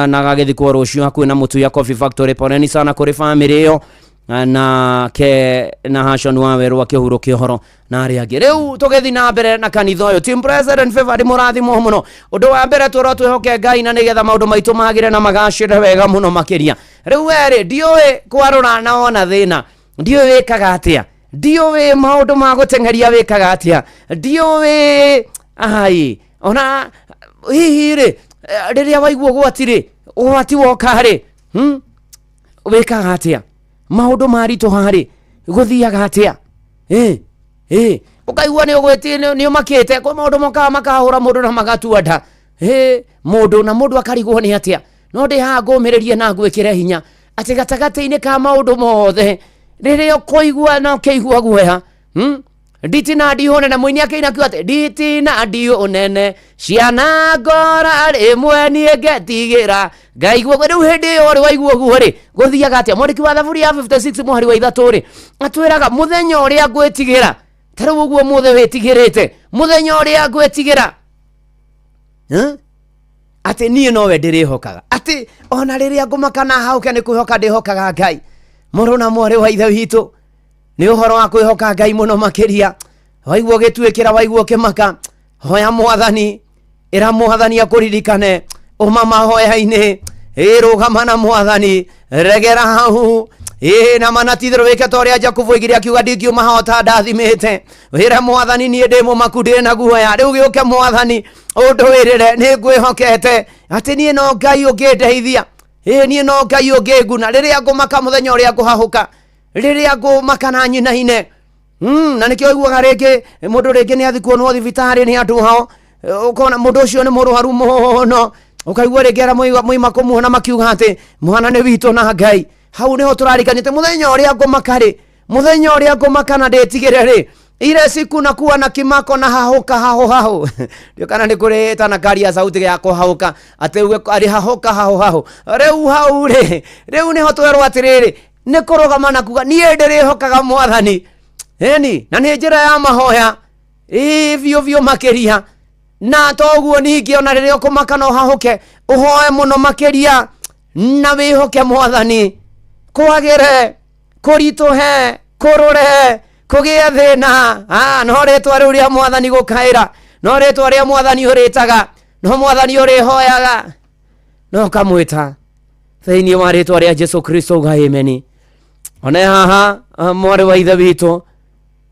na gagĩthikwo rũciũ hakuhĩ na Mũtuya Coffee Factory. Poleni sana kũrĩ famĩlĩ ĩyo. Na ke na Hashon Waweru akĩhurũkia ũhoro na arĩa angĩ. Rĩu tũgĩthiĩ na mbere na kanitha ũyũ, team president Favored mũrathimwo mũno. Ũndũ wa mbere tũrwo twĩhoke Ngai na nĩgetha maũndũ maitũ magĩre na magacĩre wega mũno makĩria. Rĩu werĩ ndiũĩ kwarũra na wona thĩna, ndiũĩ wĩkaga atĩa, ndiũĩ maũndũ ma gũteng'eria wĩkaga atĩa, ndiũĩ ai ona hihi rĩ, rĩrĩa waigua ũgwati rĩ, ũgwati woka rĩ, wĩkaga atĩa? Maũndũ maritũha rĩ, gũthiaga atĩa? Ũkaigua nĩ ũgwĩti nĩ ũmakĩte, kwĩ maũndũ mokaga makahũra mũndũ na magatua nda. Mũndũ na mũndũ akarigwo nĩ atĩa. No ndĩ haha ngũmĩrĩrie na ngwĩkĩre hinya atĩ gatagatĩ-inĩ ka maũndũ mothe rĩrĩa ũkũigua na ũkĩigua guoya, nditina ndihũ nene, mũini akĩina akiuga atĩ nditina ndihũ nene ciana ngora rĩmwe niĩ ngetigĩra ngaigua. Rĩu hĩndĩ ĩyo rĩ waigua ũguo rĩ gũthiaga atĩa? Mwandĩki wa Thaburi ya 56 mũhari wa 3 rĩ atwĩraga mũthenya ũrĩa ngwĩtigĩra, ta rĩu ũguo mũthĩ wĩtigĩrĩte, mũthenya ũrĩa ngwĩtigĩra atĩ niĩ nowe ndĩrĩhokaga, atĩ ona rĩrĩa ngũmaka na hauke nĩ kwĩhoka ndĩhokaga Ngai. Mũrũ na mwarĩ wa Ithe witũ, nĩ ũhoro wa kwĩhoka Ngai mũno makĩria. Waigua ũgĩtuĩkĩra, waigua ũkĩmaka, hoya Mwathani, ĩra Mwathani akũririkane, ũma mahoya-inĩ, rũgama na Mwathani, regera hau, na mana ti-itherũ wĩke ta ũrĩa Jakubu oigire akiuga ndingiuma haha ũtandathimĩte. Wĩre Mwathani niĩ ndĩ mũmaku, ndĩ na guoya, rĩu gĩũke Mwathani ũndũĩrĩre, nĩ ngwĩhokete atĩ niĩ no Ngai ũngĩndeithia, niĩ no Ngai ũngĩnguna rĩrĩa ngũmaka, mũthenya ũrĩa ngũhahũka, rĩrĩa ngũmaka na nyinaine. Na nĩkĩo ũiguaga rĩngĩ mũndũ rĩngĩ nĩ athiĩ kuonwo thibitarĩ nĩ andũ ao, ũkona mũndũ ũcio nĩ mũrwaru mũno, ũkaigua rĩngĩ arĩa moima kũmuona makiuga atĩ mwana nĩ witũ na Ngai. Hau nĩho tũrarikanĩte mũthenya ũrĩa ngũmaka rĩ, mũthenya ũrĩa ngũmaka na ndĩtigĩre rĩ, ile siku nakuwa na kimako na hahuka hahu hahu. Ndio kana nĩ kũrĩ tanakari ya sauti ya kũhahũka atĩ uge arĩ hahuka hahu hahu. Rĩu hau rĩ, rĩu nĩho twerwo atĩrĩrĩ, nĩ kũrũgama na kuga niĩ ndĩrĩhokaga Mwathani. Eni, na nĩ njĩra ya mahoya biũ biũ makĩria. Na toguo ningĩ ona rĩrĩa ũkũmaka no hahũke, ũhoe mũno makĩria na wĩhoke Mwathani. Kwagĩre, kũritũhe, kũrũre, kũgĩe thĩna, no rĩtwa rĩu rĩa Mwathani gũkaĩra, no rĩtwa rĩa Mwathani ũrĩtaga, no Mwathani ũrĩhoyaga, no ũkamwĩta thĩinĩ wa rĩtwa rĩa Jesu Kristo, uga ameni. One haha mwarĩ wa Ithe witũ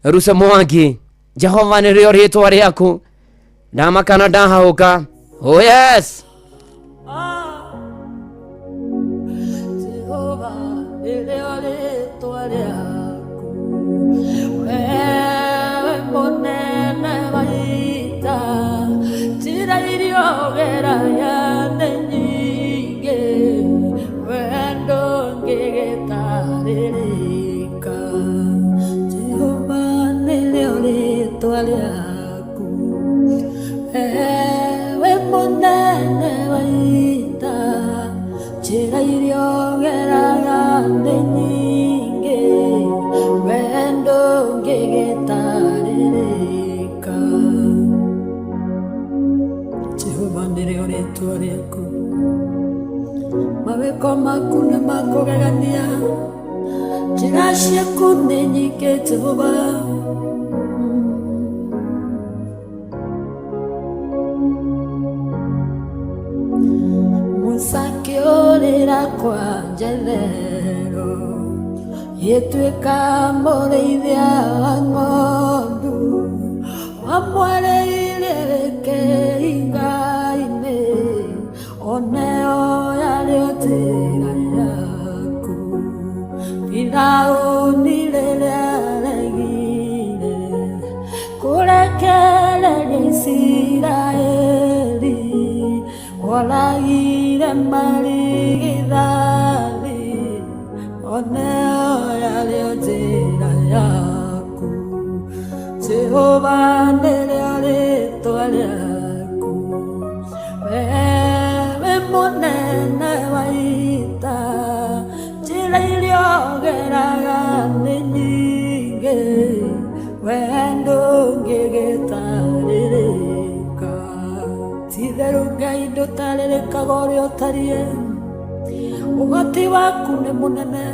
Ruse Mwangi, Jehova nĩrĩo rĩtwa rĩaku, ndamakana ndahahũka. Oh yes. Jehova nĩrĩo rĩtwa rĩaku, wewe mũnene wa ita, njĩra iria ũgeraga nĩ nyingĩ, wendo ndũngĩgĩtarĩrĩka. Jehova nĩrĩo rĩtwa rĩaku, wewe mũnene wa ita, njĩra iria ũgeraga nĩ nyingĩ, wendo ndũngĩgĩtarĩrĩka. Jehova nĩrĩo rĩtwa rĩaku, mawĩko maku nĩ makũgegania, njĩra ciaku nĩ nyingĩ Jehova. Musa akĩũrĩra kwa Jethero, gĩtuĩka mũrĩithia wa ng'ondu, wamwarĩire wĩke hinga-inĩ, oneo yarĩ njĩra yaku. Firaũni rĩrĩa aregire kũrekereria Isiraeli, oragire marigithathi, oneo yarĩ njĩra yaku. Jehova nĩrĩo rĩtwa rĩaku, wewe mũnene wa ita, njĩra iria ũgeraga nĩ nyingĩ, wendo ndũngĩgĩtarĩrĩka. Ti-itherũ Ngai ndũtarĩrĩkaga ũrĩa ũtariĩ, Ũhoti waku nĩ mũnene,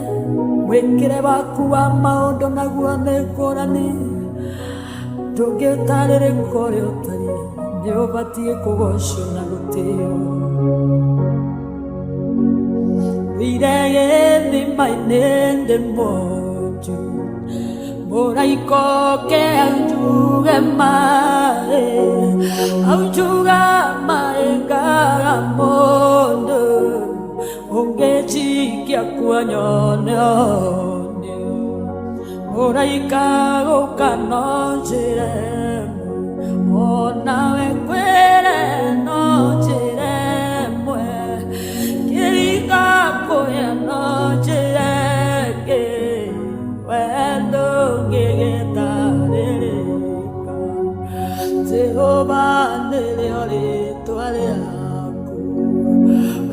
mwĩkĩre waku wa maũndũ naguo nĩ ngũrani. Ndũngĩtarĩrĩka ũrĩa ũtariĩ, nĩ ũbatiĩ kũgocwo na gũtĩo. Wĩire gĩthima-inĩ ndĩ mwonju, mũraika oke aunjuge maĩ, aunjuga maĩ ngaga mũndũ, ũngĩnjikia kuo nyone ũhonio. Mũraika gũka no njĩra ĩmwe, onawe ngwĩre no njĩra ĩmwe, kĩringa kũya no njĩra ĩngĩ, we ndũngĩgĩtarĩrĩka. Jehova nĩrĩo rĩtwa rĩaku,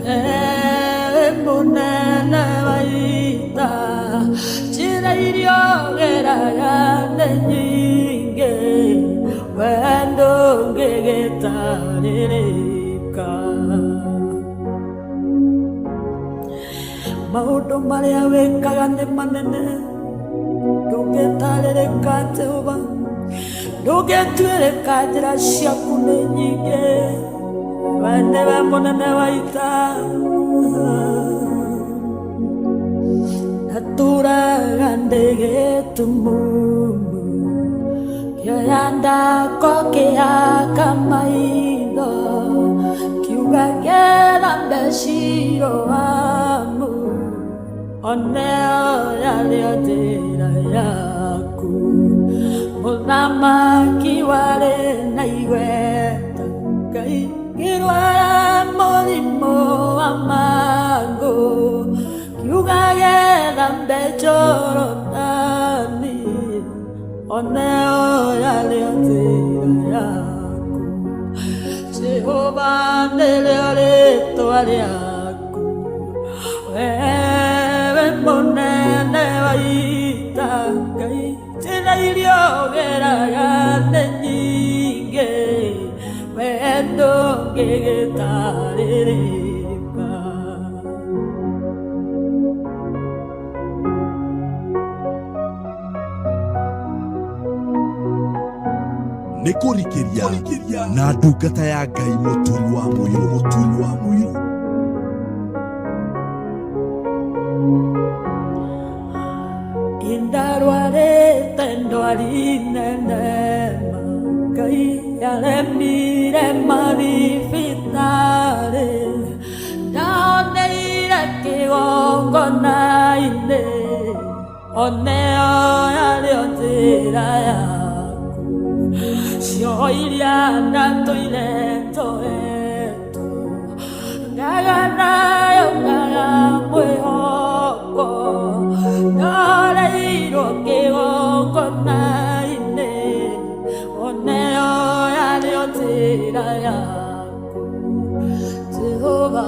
we mũnene wa ita, njĩra iria ũgeraga nĩ nyingĩ, we ndũngĩgĩtarĩrĩka. Maũndũ marĩa wĩkaga nĩ manene, ndũngĩtarĩrĩka Jehova, ndũngĩtuĩrĩka, njĩra ciaku nĩ nyingĩ, we nĩwe mũnene wa ita. Natũraga ndĩ gĩtumumu, kĩoya ndako kĩhaka maitho, kiuga ngĩthambe Shiloamu, oneo yarĩo njĩra yaku. Mũthamaki warĩ na igweta, Ngai ngĩrwara mũrimũ wa mangũ, kiuga gĩthambe Jorodani, oneo yarĩo njĩra yaku. Jehova nĩrĩo rĩtwa rĩaku, wewe mũnene wa ita, Ngai njĩra iria ũgeraga nĩ nyingĩ, we ndũngĩgĩtarĩrĩka. Nĩ kũrikĩria na ndungata ya Ngai Mũturi wa Mũirũ, Mũturi wa Mũirũ. Indarwarĩte ndwari nene ma, Ngai yaremire mathibitarĩ, ndahoneire kĩgongona-inĩ, oneo yarĩo njĩra yaku. Cioho iria ndatũire njoetwo, ngaga nayo ngaga mwĩhoko, ndahoreirwo kĩgongona-inĩ, oneo yarĩo njĩra yaku. Jehova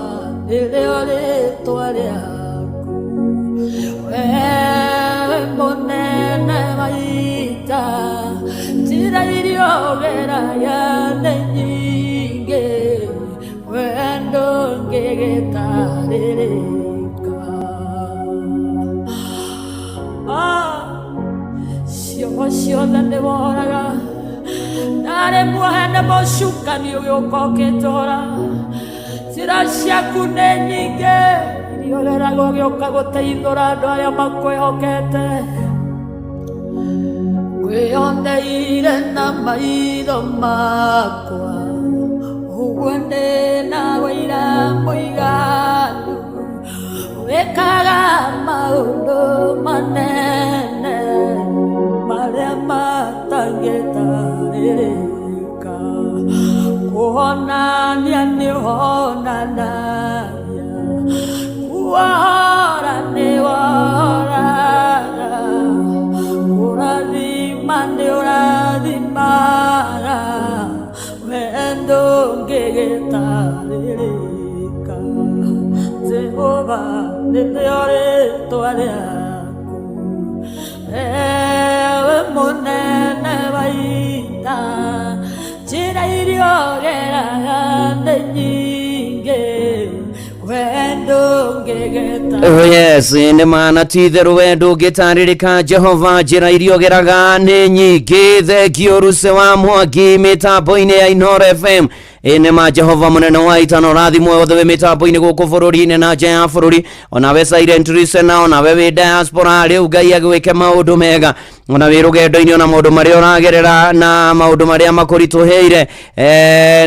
nĩrĩo rĩtwa rĩaku, wewe mũnene wa ita, njĩra iria ũgeraga nĩ nyingĩ, we ndũngĩgĩtarĩrĩka. Cioho ciothe nĩ woraga, ndarĩ muohe nĩ mũcukani ũgĩũka ũkĩnjora. Njĩra ciaku nĩ nyingĩ, iria ũgeraga ũgĩũka gũteithũra andũ arĩa makwĩhokete. Ngwĩyoneire na maitho makwa, ũguo ndĩ na wũira mũiganu, wĩkaga maũndũ manene marĩa matangĩtarĩrĩka. Kũhonania nĩ ũhonanagia, kuohora nĩ wohoraga, kũrathima nĩ ũrathimaga, we ndũngĩgĩtarĩrĩka. Jehova nĩrĩo rĩtwa rĩaku, ewe mũnene wa ita, njĩra iria ũgeraga nĩ nyingĩ, we ndũngĩgĩtarĩrĩka. Oh yes, nĩ mana ti itherũ we ndũngĩtarĩrĩka Jehova njĩra iria ũgeraga nĩ nyingĩ. Thengio Ruse wa Mwangi mĩtambo-inĩ ya Inooro FM. Ĩ nĩ ma Jehova mũnene wa ita na ũrathimwo wothe wĩ mĩtambo-inĩ gũkũ bũrũri-inĩ na nja ya bũrũri, onawe silent listener, onawe wĩ diaspora, rĩu Ngai agwĩke maũndũ mega, ona wĩ rũgendo-inĩ, ona maũndũ marĩa ũragerera na maũndũ marĩa makũritũhĩire,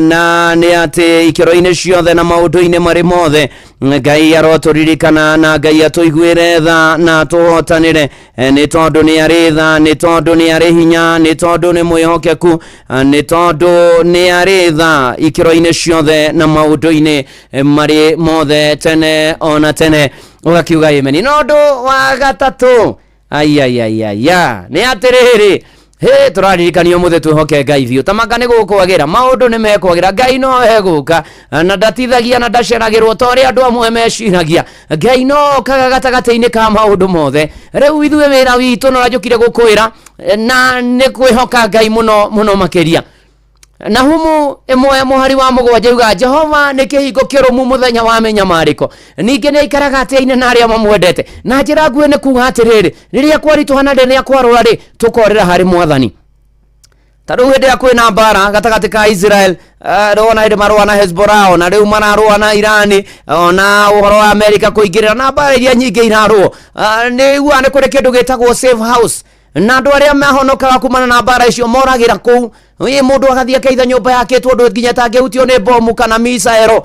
na nĩ atĩ ikĩro-inĩ ciothe na maũndũ-inĩ marĩ mothe Ngai arotũririkana na Ngai atũiguĩre tha na atũhotanĩre, nĩ tondũ nĩ arĩ tha, nĩ tondũ nĩ arĩ hinya, nĩ tondũ nĩ mwĩhokeku, nĩ tondũ nĩ arĩ tha ikĩro-inĩ ciothe na maũndũ-inĩ marĩ mothe tene ona tene. Ũgakiuga amen. Na ũndũ wa gatatũ, aiaiaiaia, nĩ atĩrĩrĩ, hĩ tũraririkanio mũthĩ twĩhoke Ngai biũ, tamaka nĩ gũkwagĩra, maũndũ nĩ mekwagĩra, Ngai no egũka na ndatithagia na ndaceragĩrwo ta ũrĩa andũ amwe meciragia. Ngai no okaga gatagatĩ-inĩ ka maũndũ mothe. Rĩu ithuĩ wĩra witũ no ũranjũkire gũkwĩra na nĩ kwĩhoka Ngai mũno mũno makĩria. Nahumu 1 mũhari wa 7 yuga Jehova nĩ kĩhingo kĩrũmu mũthenya wa mĩnyamarĩko, ningĩ nĩ aikaraga atĩ-inĩ na arĩa mamwendete. Na njĩra nguhĩ nĩ kuga atĩrĩrĩ, rĩrĩa kwaritũha na rĩrĩa kwarũra rĩ, tũkorĩra harĩ Mwathani. Ta rĩu hĩndĩ ĩrĩa kwĩna mbara gatagatĩ ka Israel, rona hĩndĩ marũa na Hezbollah, ona rĩu mararũa na Irani, ona ũhoro wa Amerika kũingĩrĩra na mbara iria nyingĩ irarũo, nĩ iguaga nĩ kũrĩ kĩndũ gĩtagwo safe house, na andũ arĩa mahonokaga kumana na mbara icio moragĩra kũu. Ĩ mũndũ agathiĩ akeitha nyũmba yakĩtwo ũndũ nginya tangĩhutio nĩ bomu kana misaero,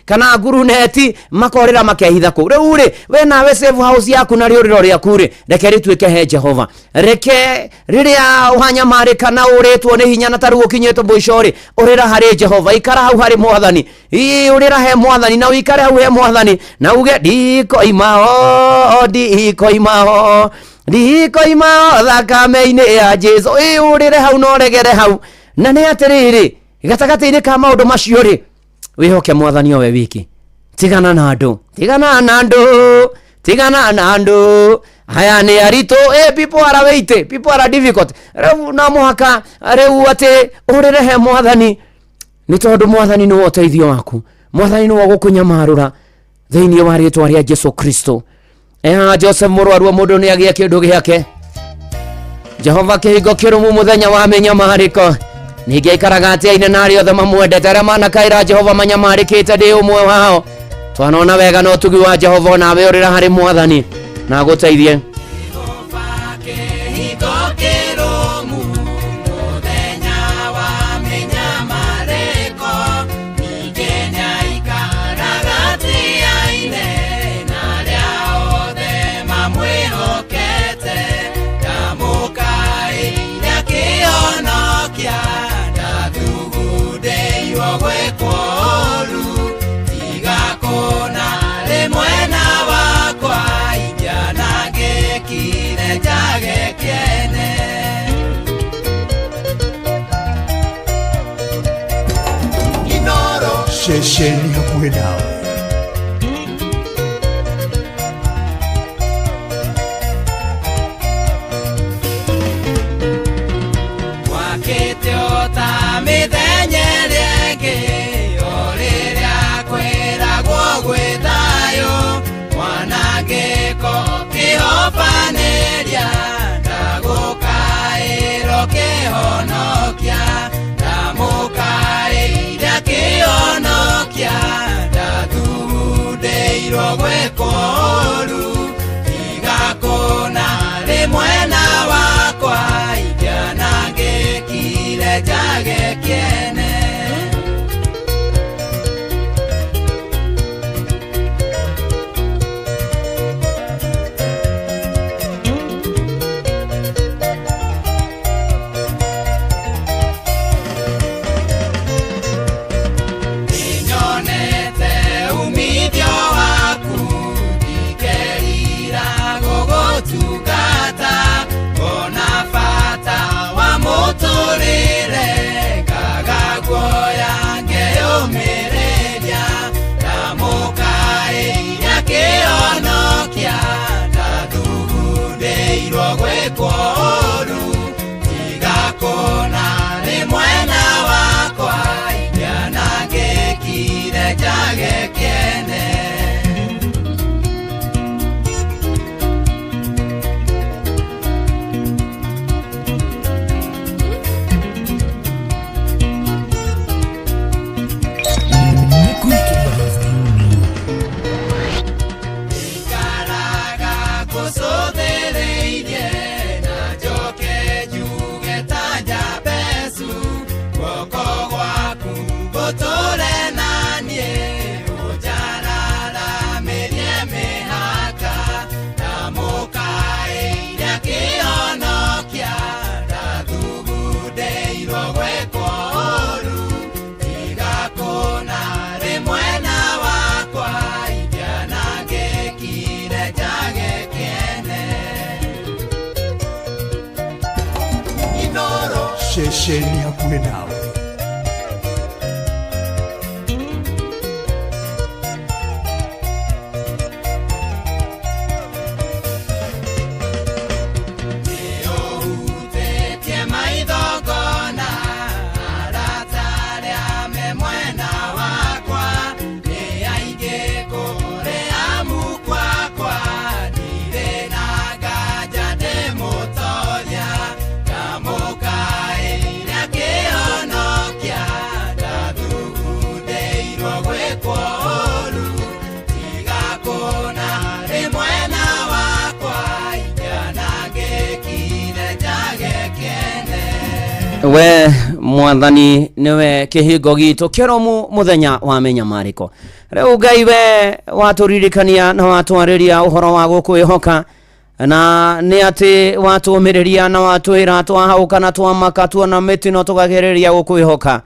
kana nguruneti, makorĩra makehitha kũu. Rĩu rĩ, we nawe safe house yaku na rĩũrĩro rĩaku rĩ, reke rĩtuĩke he Jehova. Reke rĩrĩa ũhanyamarĩka na ũrĩtwo nĩ hinya na tarĩu ũkinyĩte mũico rĩ, ũrĩra harĩ Jehova, ikara hau harĩ Mwathani. Ĩ ũrĩra he Mwathani na ũikare hau he Mwathani na uge ndikoima o, ndikoima o, ndikoima o thakame-inĩ ya Jesu. Ĩ ũrĩre hau na ũregere hau. Na nĩ atĩrĩrĩ, gatagatĩ-inĩ ka maũndũ macio rĩ, wĩhoke Mwathani o we wiki. Tigana na andũ, tigana na andũ, tigana na andũ aya nĩ aritũ. People are weighty, people are difficult. Rĩu no mũhaka rĩu atĩ ũrĩre he Mwathani, nĩ tondũ Mwathani nĩwe ũteithio waku, Mwathani nĩwe ũgũkũnyamarũra thĩinĩ wa rĩtwa rĩa Jesu Kristo. Joseph mũrwaru mũndũ nĩ agĩe kĩndũ gĩake. Jehova kĩhingo kĩrũmu mũthenya wa mĩnyamarĩko, ningĩ aikaraga atĩ-inĩ na arĩa othe mamwendete, arĩa manakaĩra Jehova manyamarĩkĩte, ndĩ ũmwe wao. Twanona wega na ũtugi wa Jehova, onawe ũrĩra harĩ Mwathani na agũteithie. Ceceni hakuhĩ nawe. Wakĩte o ta mĩthenya ĩrĩa ĩngĩ, o rĩrĩa kwĩragwo gwĩ thayũ, mwanangĩko kĩhobanĩria, ndagũkaĩrwo kĩhonokia, ndamũkaĩire kĩhonokia, ndathundĩirwo gwĩkwo ũũru, tiga kũna rĩ mwena wakwa, ingĩanangĩkire njage kĩene. Nĩnyonete umithio waku, Ceceni hakuhĩ nawe. Nĩũhutĩtie maitho ngona arata arĩa me mwena wakwa nĩ aingĩ kũrĩ amu kwakwa ndirĩ na nganja ndĩmũtoria ndamũkaĩra kĩhonokia ndathugundĩirwo gwĩkwo ũũru tiga kũna rĩ mwena wakwa ingĩanangĩkire njage kĩene. We mwathani niwe kĩhingo gitũ kĩrũmu mũthenya wa mĩnyamarĩko. Rĩu Ngai we watũririkania na watwarĩria ũhoro wa gũkwĩhoka, na nĩ atĩ watũmĩrĩria na watwĩra twahaũka na twamaka tuona mĩtino tũkagereria gũkwĩhoka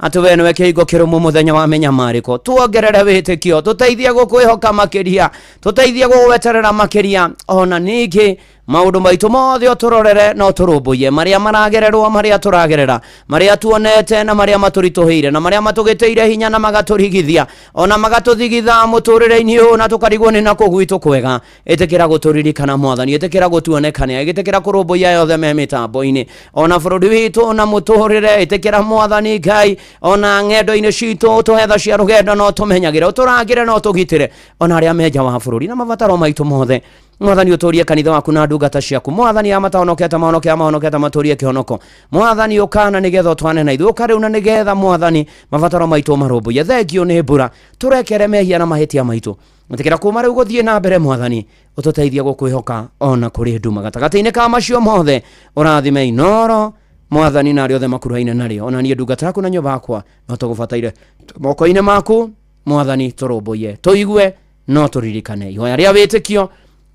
atĩ we nĩwe kĩhingo kĩrũmu mũthenya wa mĩnyamarĩko. Tuongerere wĩtĩkio, tũteithie gũkwĩhoka makĩria, tũteithie gũgweterera makĩria, ona ningĩ maũndũ maitũ mothe ũtũrorere na ũtũrũmbũiye, marĩa maragererwo, marĩa tũragerera, marĩa tuonete na marĩa matũritũhĩire, na marĩa matũgĩtĩire hinya na magatũrigithia, ona magatũthigitha mũtũrĩre-inĩ ũyũ na tũkarigwo nĩ nakũ gwitũ kwega. Ĩtĩkĩra gũtũririkana mwathani, ĩtĩkĩra gũtuonekania, ĩtĩkĩra kũrũmbũiya yothe me mĩtambo-inĩ, ona bũrũri witũ na mũtũrĩre. Ĩtĩkĩra mwathani Ngai, ona ng'endo-inĩ citũ ũtũhe tha cia rũgendo na ũtũmenyagĩre, ũtũrangĩre na ũtũgitĩre, ona arĩa me nja wa bũrũri na mabataro maitũ mothe. Mwathani ũtũrie kanitha waku na ndungata ciaku. Mwathani aya matahonokete mahonoke, aya mahonokete matũrie kĩhonoko. Mwathani ũkana nĩgetha ũtwane na ithuĩ, ũka rĩu na nĩgetha mwathani mabataro maitũ marũmbũiye. Thengio nĩ mbura, tũrekere mehia na mahĩtia maitũ. Ĩtĩkĩra kuma rĩu gũthiĩ na mbere mwathani, ũtũteithie gũkwĩhoka ona kũrĩ nduma. Gatagatĩ-inĩ ka macio mothe ũrathime Inoro mwathani na arĩa othe makuruhaine narĩo, ona niĩ ndungata yaku na nyũmba yakwa no tũgũbataire moko-inĩ maku mwathani, tũrũmbũiye, tũigue no tũririkane ihoya rĩa wĩtĩkio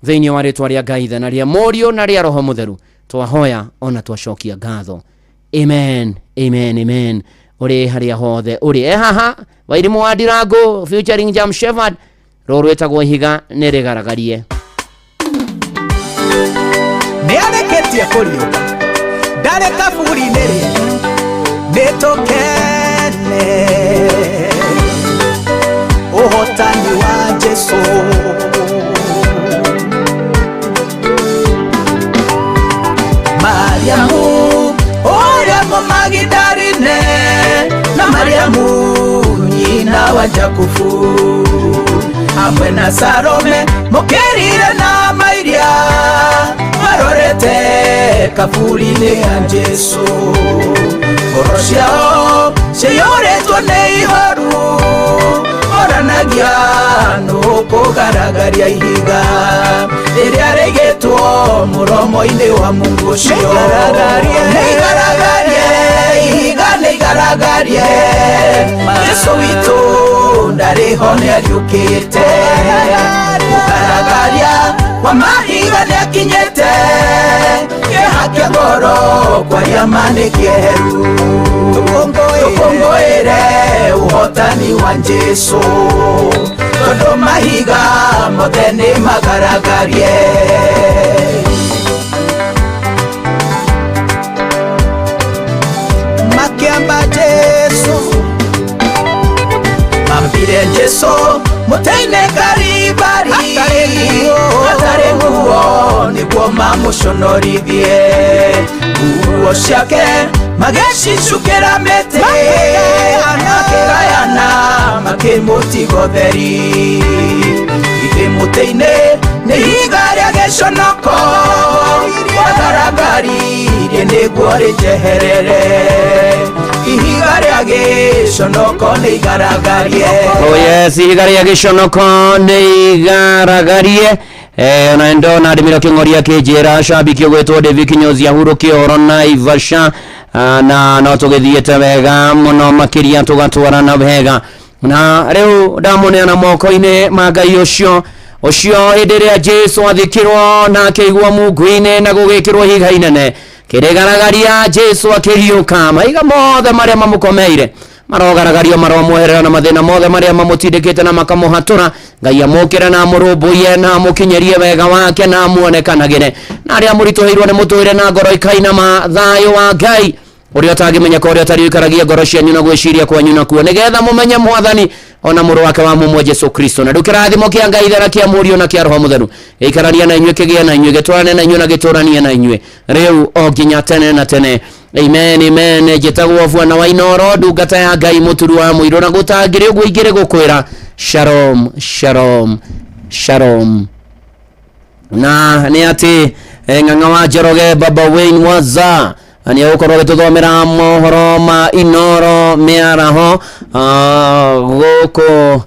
thĩinĩ wa rĩtwa rĩa Ngai Ithe na rĩa Mũriũ na rĩa Roho Mũtheru twahoya ona twacokia ngatho. Amen, amen, amen. Ũrĩ harĩa hothe ũrĩ, e haha Wairimũ wa Ndirango featuring Jam Shepherd, rũrũ rwĩtagwo Ihiga nĩ rĩgaragarie. Nĩ arĩkĩtie kũriũka, ndarĩ kaburi-inĩ rĩngĩ, nĩ tũkene ũhotani wa Jesu. Mariamu ũrĩa Mũmagidarine na Mariamu nyina wa Jakubu hamwe na Salome mũkĩrire na mairia marorete kaburi-inĩ ya Jesu. Ngoro ciao ciyũrĩtwo nĩ ihoru, oranagia nũ kũgaragaria ihiga rĩrĩa rĩigĩtwo mũromo-inĩ wa Mungu ũcio. Nĩigaragarie ihiga, nĩigaragarie, Jesu witũ ndarĩ ho nĩariũkĩte. Mũgaragaria wa mahiga nĩakinyĩte, kĩeha kĩa ngoro kwaria ma nĩ kĩeheru. Tũkũngũĩre ũhotani wa Jesu, tondũ mahiga mothe nĩ magaragarie. Makĩamba Jesu, mambire Jesu mũtĩ-inĩ Kalibari, hatarĩ nguo nĩguo mamũconorithie. Nguo ciake magĩcicukĩra mĩtĩ, makĩgayana makĩmũtiga ũtheri. Githĩ mũtĩ-inĩ nĩ ihiga rĩa gĩconoko, wagaragaririe nĩguo rĩnjeherere. Ihiga rĩa gĩconoko nĩ igaragarie. Oh yes, ihiga rĩa gĩconoko nĩ igaragarie. Ona ndona ndĩmĩro kĩng'oria kĩnjĩra shabiki ũgwĩtwo David Kinyozi ahurũke ũhoro Naivasha, na no tũgĩthiĩte wega mũno makĩria tũgatwarana wega, na rĩu ndamũneana moko-inĩ ma Ngai ũcio ũcio hĩndĩ ĩrĩa Jesu athikirwo na akĩigwo mungu-inĩ na gũgĩkĩrwo ihiga inene kĩrĩgaragaria, Jesu akĩriũka. Mahiga mothe marĩa mamũkomeire marogaragario, maromweherera, na mathĩna mothe marĩa mamũtindĩkĩte na makamũhatũra, Ngai amũkĩre na amũrũmbũiye na amũkinyĩrie wega wake na amuonekanagĩre, na arĩa mũritũhĩirwo nĩ mũtũrĩre na ngoro ikainama, thayũ wa Ngai Ũrĩa ũtangĩmenyeka, ũrĩa ũtarĩ ũikaragia ngoro cianyu na gwĩciria kwanyu nakuo, nĩgetha mũmenye Mwathani ona mũrũ wake wa mũmwe Jesu Kristo. Na rĩu kĩrathimo kĩa Ngai Ithe na kĩa Mũriũ na kĩa Roho Mũtheru gĩikarania na inyuĩ, kĩgĩe na inyuĩ, gĩtwarane na inyuĩ na gĩtũranie na inyuĩ rĩu o nginya tene na tene. Amen, amen. Njĩtagwo Bwana wa Inoro, ndungata ya Ngai, mũturu wa mũirũ, na gũtangĩrĩ ũguo ingĩrĩ gũkwĩra shalom, shalom, shalom. Na nĩ atĩ Ng'ang'a wa Njoroge, Baba Wayne Waza, nĩ egũkorwo agĩtũthomera mohoro ma Inoro mĩaraho gũkũ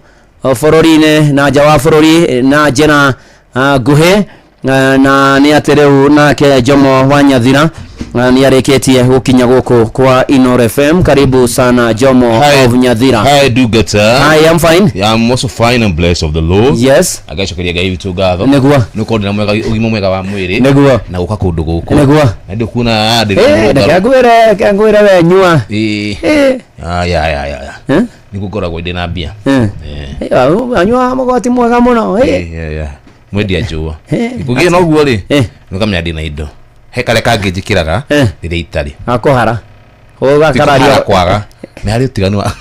bũrũri-inĩ na nja wa bũrũri na njĩra nguhĩ. Na nĩ atĩ rĩu nake Jomo wa Nyathira nĩ arĩkĩtie gũkinya gũkũ kwa Inoro FM. Karibu sana Jomo. Hi. Of Nyathira. Hi, Ndungata. Hi, I'm fine. Yeah, I'm also fine and blessed of the Lord. Yes. Agacokeria Ngai witũ ngatho. Nĩguo. Nĩ ũkorwo ndĩna mwega ũgima mwega wa mwĩrĩ. Nĩguo. Na gũka kũndũ gũkũ. Nĩguo. Na ndĩkuona ndĩ Reke ngwĩre, reke ngwĩre we nyua. Ĩĩ. Ah, ya ya ya ya. Eh? Nĩguo ngoragwo ndĩ na mbia. Eh. Anyua mũgoti mwega mũno. Yeah, yeah. Mwendia njũa. Eh. Kũgĩa na ũguo rĩ, nĩ ũkamenya ndĩ na indo. He karĩa kangĩ njĩkĩraga rĩrĩa itarĩ. Akũhara. Ti kũhara Ũgakararia. kwaga. Nĩ harĩ ũtiganu wa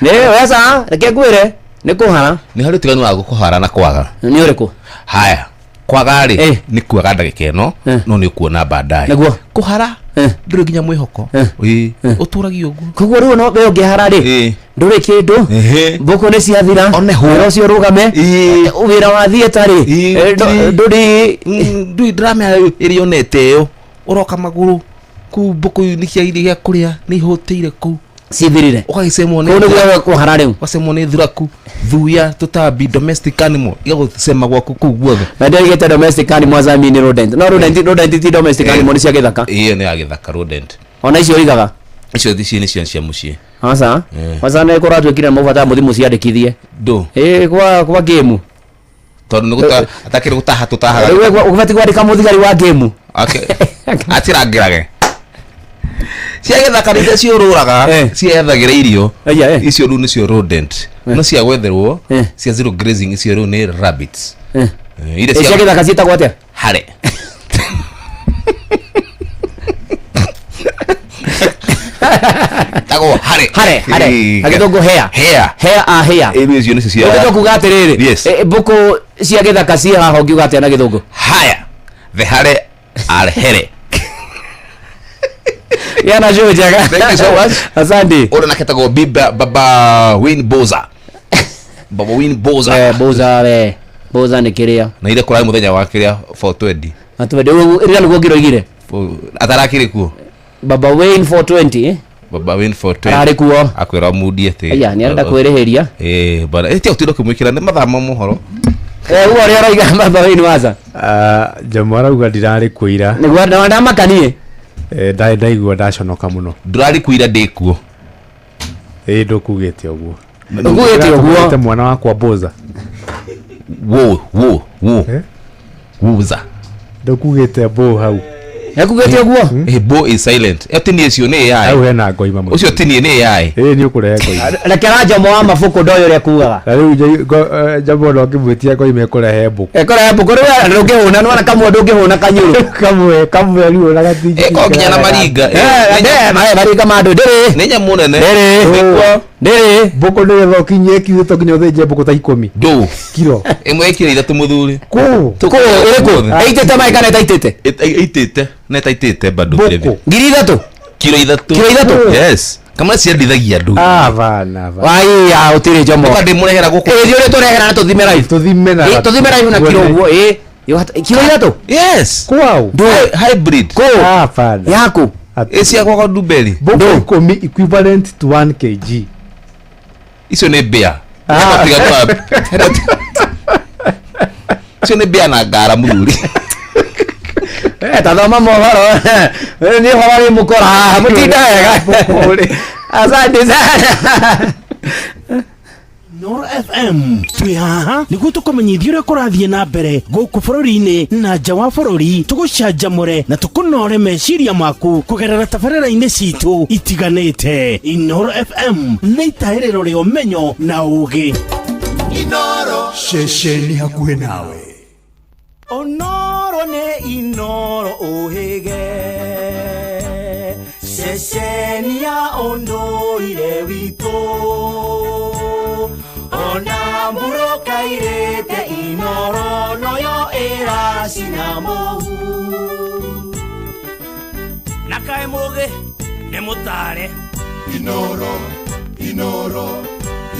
Nĩ weca, reke ngwĩre nĩ kũhara. Nĩ harĩ ũtiganu wa kũhara na kwaga. Nĩ ũrĩkũ? Haya, kwaga rĩ nĩ kuaga ndagĩka ĩno, no nĩ ũkuona baadaye. Nĩguo. Kũhara ndũrĩ nginya mwĩhoko. Ĩĩ, ũtũragia ũguo. Koguo rĩu no we ũngĩhara rĩ, ndũrĩ kĩndũ, mbũkũ nĩ ciathira, wĩra ũcio ũrũgame, wĩra wa thieta rĩ, ndũrĩ ndũrĩ ndĩramenya ĩrĩa onete ĩyo ũroka magũrũ kũu mbũkũ nĩ ciagire gĩa kũrĩa, nĩ ihũtĩire kũu cithirire, ũgagĩcemwo nĩ Kũu nĩguo kũhara rĩu, ũgacemwo nĩ thuraku, thuya, tũtambi, domestic animal igagũcema gwaku kũu guothe. Na ndio domestic animal as I mean rodent. No rodent, rodent ti domestic animal, nĩ cia gĩthaka. Ĩyo nĩ ya gĩthaka, rodent. Ona icio ũigaga? Icio ici nĩ cia mũciĩ. Aca. Aca, nĩ kũratuĩkire mũbata mũthi mũciandĩkithie. Ndũ? Ĩ kwa game. Tondũ nĩ gũta atakĩrĩ gũtaha tũtahaga. Rĩu ũbatiĩ kwandĩka mũthigari wa game. Atirangĩrage cia gĩthaka nĩ iria ciũrũraga ciethagĩra irio, icio rĩu nĩcio rodent, no cia gwetherwo cia zero grazing icio rĩu nĩ rabbits. Iria Ĩ cia gĩthaka ciĩtagwo atĩa? Hare. Tagwo hare. Hare, hare. Na gĩthũngũ hare. Hare. Hare, a hare. Ĩĩ, icio nĩcio cia Ũngĩtua kuga atĩrĩrĩ, Yes. mbũkũ cia gĩthaka ciĩ haha, ũngiuga atĩa na gĩthũngũ? Haya, the hare are here. Yana show njega. Thank you so much. Asante. Ũrĩa nake etagwo Biba Baba Wayne Boza. Baba Wayne Boza. Boza we. Boza nĩ kĩrĩa? Na ile kũrarĩ mũthenya wa kĩrĩa 420. Atwende ĩrĩa nĩguo ngĩroigire. Atarakĩrĩ kuo. Baba Wayne 420, eh? Baba Wayne 420. Ararĩ kuo. Akwĩra mudi atĩ. Aya, nĩ arenda kwĩrĩhĩria. Eh, bana. Eh, tia ũtinda ũkĩmwĩkĩra nĩ mathaa ma mohoro. Ũguo ũrĩa aroiga Baba Wayne Waza. Jamu arauga ndirarĩ kuo ira. Nĩguo na ndamakanie. Ndarĩ ndaigua ndaconoka mũno. Ndũrarĩ kuo ira, ndĩ kuo. Ĩĩ, ndũkugĩte ũguo. Ndũkugĩte ũguo. Ndũratũmĩte mwana wakwa Boza. Wo wo wo. Wuza. Ndũkugĩte bo hau. Ekugĩte ũguo? Eh, bo is silent. Ĩyo ti niĩ, ũcio nĩ AI. Hau hena ngoima mũno. Ũcio ti niĩ, nĩ AI. Ĩĩ, nĩ ũkũrehe ngoima. Rekera Jomo wa mabuku ndoĩ ũrĩa kugaga. Na rĩu Jomo no ngĩmwĩtia ngoima ĩkũrehe mbũkũ. Ĩkũrehe mbũkũ rĩu ndũngĩhũna, nĩwona kamwe ndũngĩhũna kanyũrũ. Kamwe kamwe rĩu ona gatingĩ. Ĩko nginya na maringa. Maringa ma andũ ndĩrĩ. Nĩ nyamũ nene. Ndĩrĩ. Ndĩrĩ. Mbũkũ nĩgetha ũkinyie kiro to nginya ũthĩnje mbũkũ ta 10. Ndũ. Kiro. Ĩmwe ĩkiro 3 mũthuri. Kũ? Kũ ĩrĩkũ? Ĩitĩte maĩ kana ĩtaitĩte? Ĩitĩte na ĩtaitĩte bado vile vile. 3000. Kiro 3. Kiro 3? Yes. Kama ciendithagia andũ. Ah, bana bana. Waiya ũtirĩ Jomo. Ndoka ndĩmũrehera gũkũ. Ĩĩ, thiĩ ũrĩa tũrehera na tũthime live. Tũthime na. Ĩĩ, tũthime live na kiro ũguo, ĩĩ. Kiro 3? Yes. Kwao. Hybrid. Kũ? Ah, bana. Yaku. Ĩ cia gwakwa Ndumberi. Mbũkũ 10 equivalent to 1 kg. Icio nĩ mbĩa. Icio nĩ mbĩa na ngara mũthuri. Ta thoma mohoro. Nĩ ũhoro wĩ mũkora haha, mũtinda wega. Asante sana. Noro FM twĩ haha nĩguo tũkũmenyithia ũrĩa kũrathiĩ na mbere gũkũ bũrũri-inĩ na nja wa bũrũri, tũgũcanjamũre na tũkũnore meciria maku kũgerera tabarĩra-inĩ citũ itiganĩte. Inoro FM nĩ itahĩrĩro rĩa ũmenyo na ũgĩ. Inoro ceceni hakuhĩ nawe. Onoro nĩ Inoro ũhĩge. Ceceni ya ũndũire witũ ona mburoka irĩte Inoro noyo ĩracina mũhu. Na kaĩ mũgĩ nĩ mũtare. Inoro, Inoro,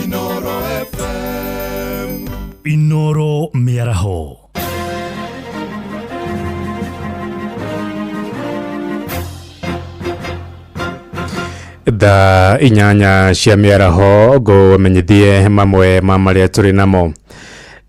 Inoro FM. Inoro mĩaraho. Thaa 8 cia mĩaraho ngũmenyithie mamwe ma marĩa tũrĩ namo.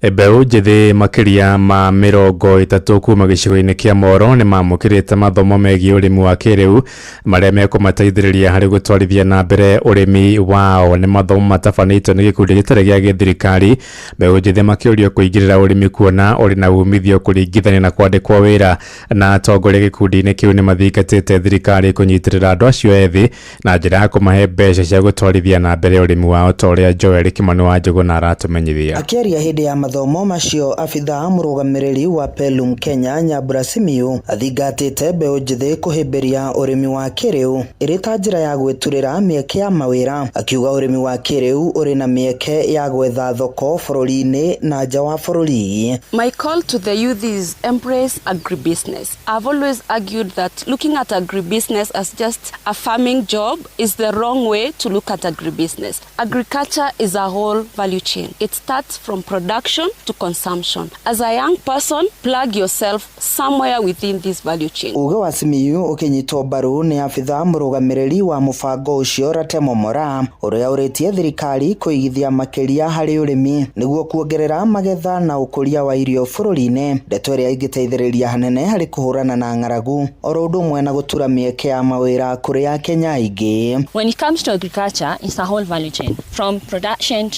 Mbeũ njĩthĩ makĩria ma 30 kuma gĩcigo-inĩ kĩa Moro nĩ mamũkĩrĩte mathomo megiĩ ũrĩmi wa kĩrĩu marĩa mekũmateithĩrĩria harĩ gũtwarithia na mbere ũrĩmi wao. Nĩ mathomo matabanĩtio nĩ gĩkundi gĩtarĩ gĩa gĩthirikari. Mbeũ njĩthĩ makĩũrio kũingĩrĩra ũrĩmi kuona ũrĩ na umithio kũringithania na kwandĩkwo wĩra, na atongoria gĩkundi-inĩ kĩu nĩ mathingatĩte thirikari kũnyitĩrĩra andũ acio ethĩ na njĩra ya kũmahe mbeca cia gũtwarithia na mbere ũrĩmi wao, ta ũrĩa Joel Kimani wa Njũgũna aratũmenyithia. Akĩaria hĩndĩ ya mathomo macio, abithaa mũrũgamĩrĩri wa Pelum Kenya Nyambura Simiyu athingatĩte mbeũ njĩthĩ kũhĩmbĩria ũrĩmi wa kĩrĩu ĩrĩ ta njĩra ya gwĩturĩra mĩeke ya mawĩra. Akiuga ũrĩmi wa kĩrĩu ũrĩ na mĩeke ya gwetha thoko bũrũri-inĩ na nja wa bũrũri. My call to the youth is embrace agribusiness. I've always argued that looking at agribusiness as just a farming job is the wrong way to look at agribusiness. Agriculture is a whole value chain. It starts from production to consumption. As a young person, plug yourself somewhere within this value chain. Uge wa Simiyu ũkĩnyitwo mbaru nĩ abithaa mũrũgamĩrĩri wa mũbango ũcio Ratemo Mora, ũrĩa ũrĩtie thirikari kũigithia makĩria harĩ ũrĩmi nĩguo kuongerera magetha na ũkũria wa irio bũrũri-inĩ, ndeto ĩrĩa ĩngĩteithĩrĩria hanene harĩ kũhũrana na ng'aragu oro ũndũ ũmwe na gũtura mĩeke ya mawĩra kũrĩ Akenya aingĩ. When it comes to agriculture, it's a whole value chain from production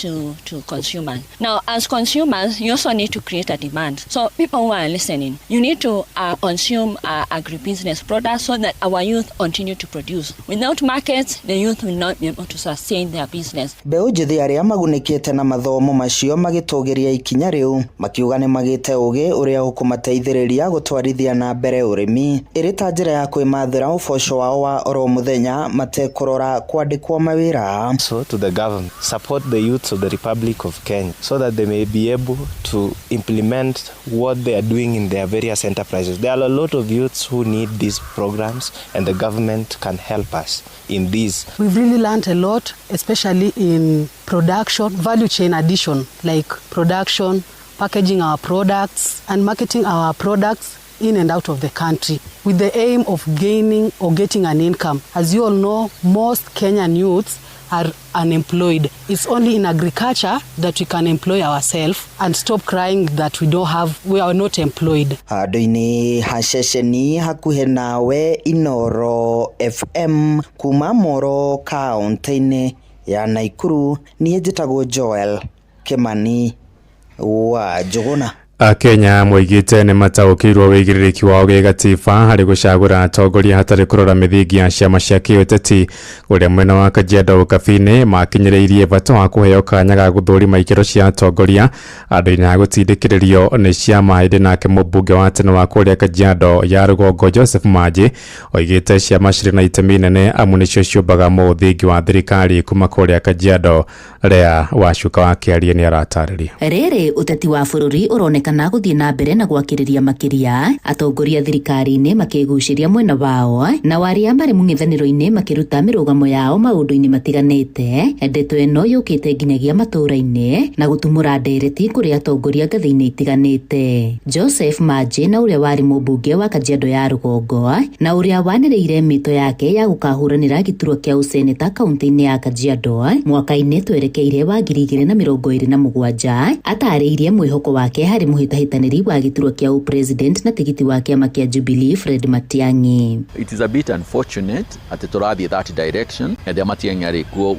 to consumer. Now, as consumers, you also need to create a demand. So people who are listening, you need to consume agribusiness products so that our youth continue to produce. Without markets, the youth will not be able to sustain their business. Mbeũ njĩthĩ arĩa magunĩkĩte na mathomo macio magĩtũgĩria ikinya rĩu makiuga nĩ magĩte ũgĩ ũrĩa ũkũmateithĩrĩria gũtwarithia na mbere ũrĩmi ĩrĩ ta njĩra ya kwĩmathĩra ũboco wao wa oro mũthenya matekũrora kwandĩkwo mawĩra. So to the government, support the youths of the Republic of Kenya so that they may be able to implement what they are doing in their various enterprises. There are a lot of youths who need these programs, and the government can help us in this. We've really learned a lot, especially in production, value chain addition, like production, packaging our products, and marketing our products in and out of the country with the aim of gaining or getting an income. As you all know, most Kenyan youths are unemployed. It's only in agriculture that we can employ ourselves and stop crying that we are not employed. Handũ-inĩ ha ceceni hakuhĩ nawe Inoro FM kuma Moro kaunti-inĩ ya Nakuru, niĩ njĩtagwo Joel Kimani wa Njũgũna. Akenya moigĩte nĩ mataũkĩirwo wĩigĩrĩrĩki wao gĩgatiba harĩ gũcagũra atongoria hatarĩ kũrora mĩthingi ya ciama cia kĩũteti. Ũrĩa mwena wa Kajiado Ũkabi-inĩ makinyĩrĩirie bata wa kũheo kanya ga gũthũrima ikĩro cia atongoria andũ-inĩ a gũtindĩkĩrĩrio nĩ ciama. Hĩndĩ nake mũmbunge wa tene wa kũrĩa Kajiado ya rũgongo Joseph Manji oigĩte ciama cirĩ na itemi nene amu nĩcio ciũmbaga mũthingi wa thirikari. Kuma kũrĩa Kajiado, Lea Wacuka wa Kĩarie nĩ aratarĩria. Rĩrĩ ũteti wa bũrũri ũroneka na gũthiĩ na mbere na gwakĩrĩria makĩria, atongoria thirikari-inĩ makĩgucĩria mwena wao na arĩa marĩ mũng'ethanĩro-inĩ makĩruta mĩrũgamo yao maũndũ-inĩ matiganĩte. Ndeto ĩno yũkĩte nginyagia matũũra-inĩ na gũtumũra ndereti kũrĩ atongoria ngathĩ-inĩ itiganĩte. Joseph Manji na ũrĩa warĩ mũmbunge wa Kajiado ya rũgongo na ũrĩa wanĩrĩire mĩto yake ya gũkahũranĩra gĩturwa kĩa ũseneta kaunti-inĩ ya Kajiado mwaka-inĩ twerekeire wa 2027 atarĩirie mwĩhoko wake harĩ mũhĩtahĩtanĩri wa gĩturwa kĩa ũpresident na tigiti wa kĩama kĩa Jubilee Fred Matiang'i. It is a bit unfortunate atĩ tũrathiĩ that direction hĩndĩ ĩrĩa Matiang'i arĩ kuo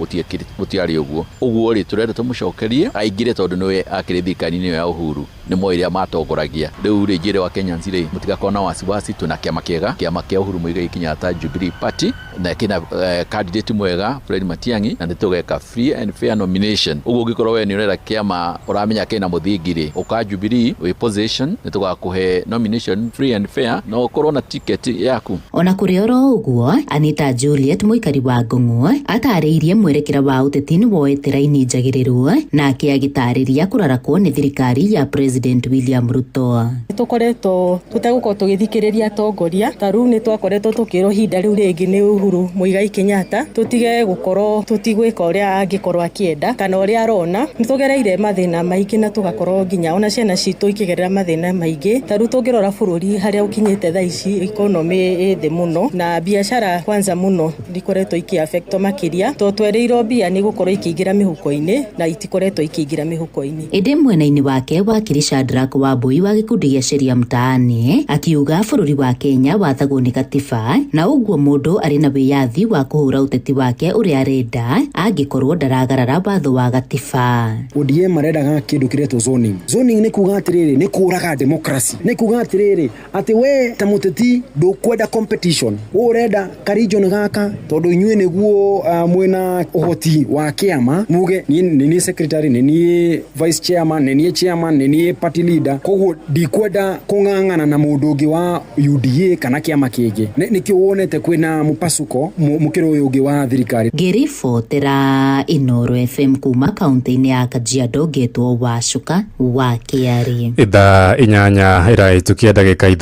gũtiarĩ ũguo. Ũguo rĩ, tũrenda tũmũcokerie aingĩre tondũ nĩwe akĩrĩ thirikari-inĩ ĩyo ya Uhuru. Nĩ moĩ ĩrĩa matongoragia. Rĩu rĩ, njĩre wa Kenyans rĩ, mũtigakorwo na wasiwasi, twĩna kĩama kĩega, kĩama kĩa Uhuru Muigai Kenyatta, Jubilee Party, na kĩna candidate mwega, Fred Matiang'i, na nĩ tũgeka free and fair nomination. Ũguo ũngĩkorwo we nĩ ũrenda kĩama ũramenya kĩna mũthingi rĩ, ũka Jubilee wĩ position, nĩ tũgakũhe nomination free and fair na ũkorwo na ticket yaku. Ona kũrĩ oro ũguo, Anita Juliet, mũikari wa Ngũng'ũ, atarĩirie mwerekera wa ũteti nĩ woete raini njagĩrĩru, nake agĩtarĩria kũrarakwo nĩ thirikari ya President William Ruto. Tũkoretwo tũtegũkorwo tũgĩthikĩrĩria atongoria. Ta rĩu nĩ twakoretwo tũkĩrwo ihinda rĩu rĩngĩ nĩ Uhuru Muigai Kenyatta tũtige gũkorwo tũtigwĩka ũrĩa angĩkorwo akĩenda kana ũrĩa arona. Nĩ tũgereire mathĩna maingĩ na tũgakorwo nginya ona ciana citũ ikĩgerera mathĩna maingĩ. Ta rĩu tũngĩrora bũrũri harĩa ũkinyĩte thaa ici, economy ĩ thĩ mũno na biacara kwanza mũno ikoretwo ikĩaffectwo makĩria, tondũ twerĩirwo mbia nĩ gũkorwo ikĩingĩra mĩhuko-inĩ na itikoretwo ikĩingĩra mĩhuko-inĩ. Ĩndĩ mwena-inĩ wake, wakiri Shadrack Wambui wa gĩkundi gĩa Sheria Mtaani akiuga bũrũri wa Kenya wathagwo nĩ gatiba, na ũguo mũndũ arĩ na wĩyathi wa kũhũra ũteti wake ũrĩa arenda angĩkorwo ndaragarara watho wa gatiba. ODM marendaga kĩndũ kĩretwo zoning. Zoning nĩ kuga atĩrĩrĩ, nĩ kũraga democracy, nĩ kuga atĩrĩrĩ, atĩ we ta mũteti ndũkwenda competition, we ũrenda ka region gaka tondũ inyuĩ nĩguo mwĩna ũhoti wa kĩama, muge niĩ nĩ niĩ secretary, nĩ niĩ vice chairman, nĩ niĩ chairman, nĩ niĩ party leader, koguo ndikwenda kũng'ang'ana na mũndũ ũngĩ wa UDA kana kĩama kĩngĩ. Nĩkĩo wonete kwĩna mũpasuko mũkĩro ũyũ ũngĩ wa thirikari. Ngĩribotera Inooro FM kuma kaunti-inĩ ya Kajiado, ngetwo Wacuka wa Kĩarĩ. Ithaa 8 ĩrahĩtũkia ndagĩka 5.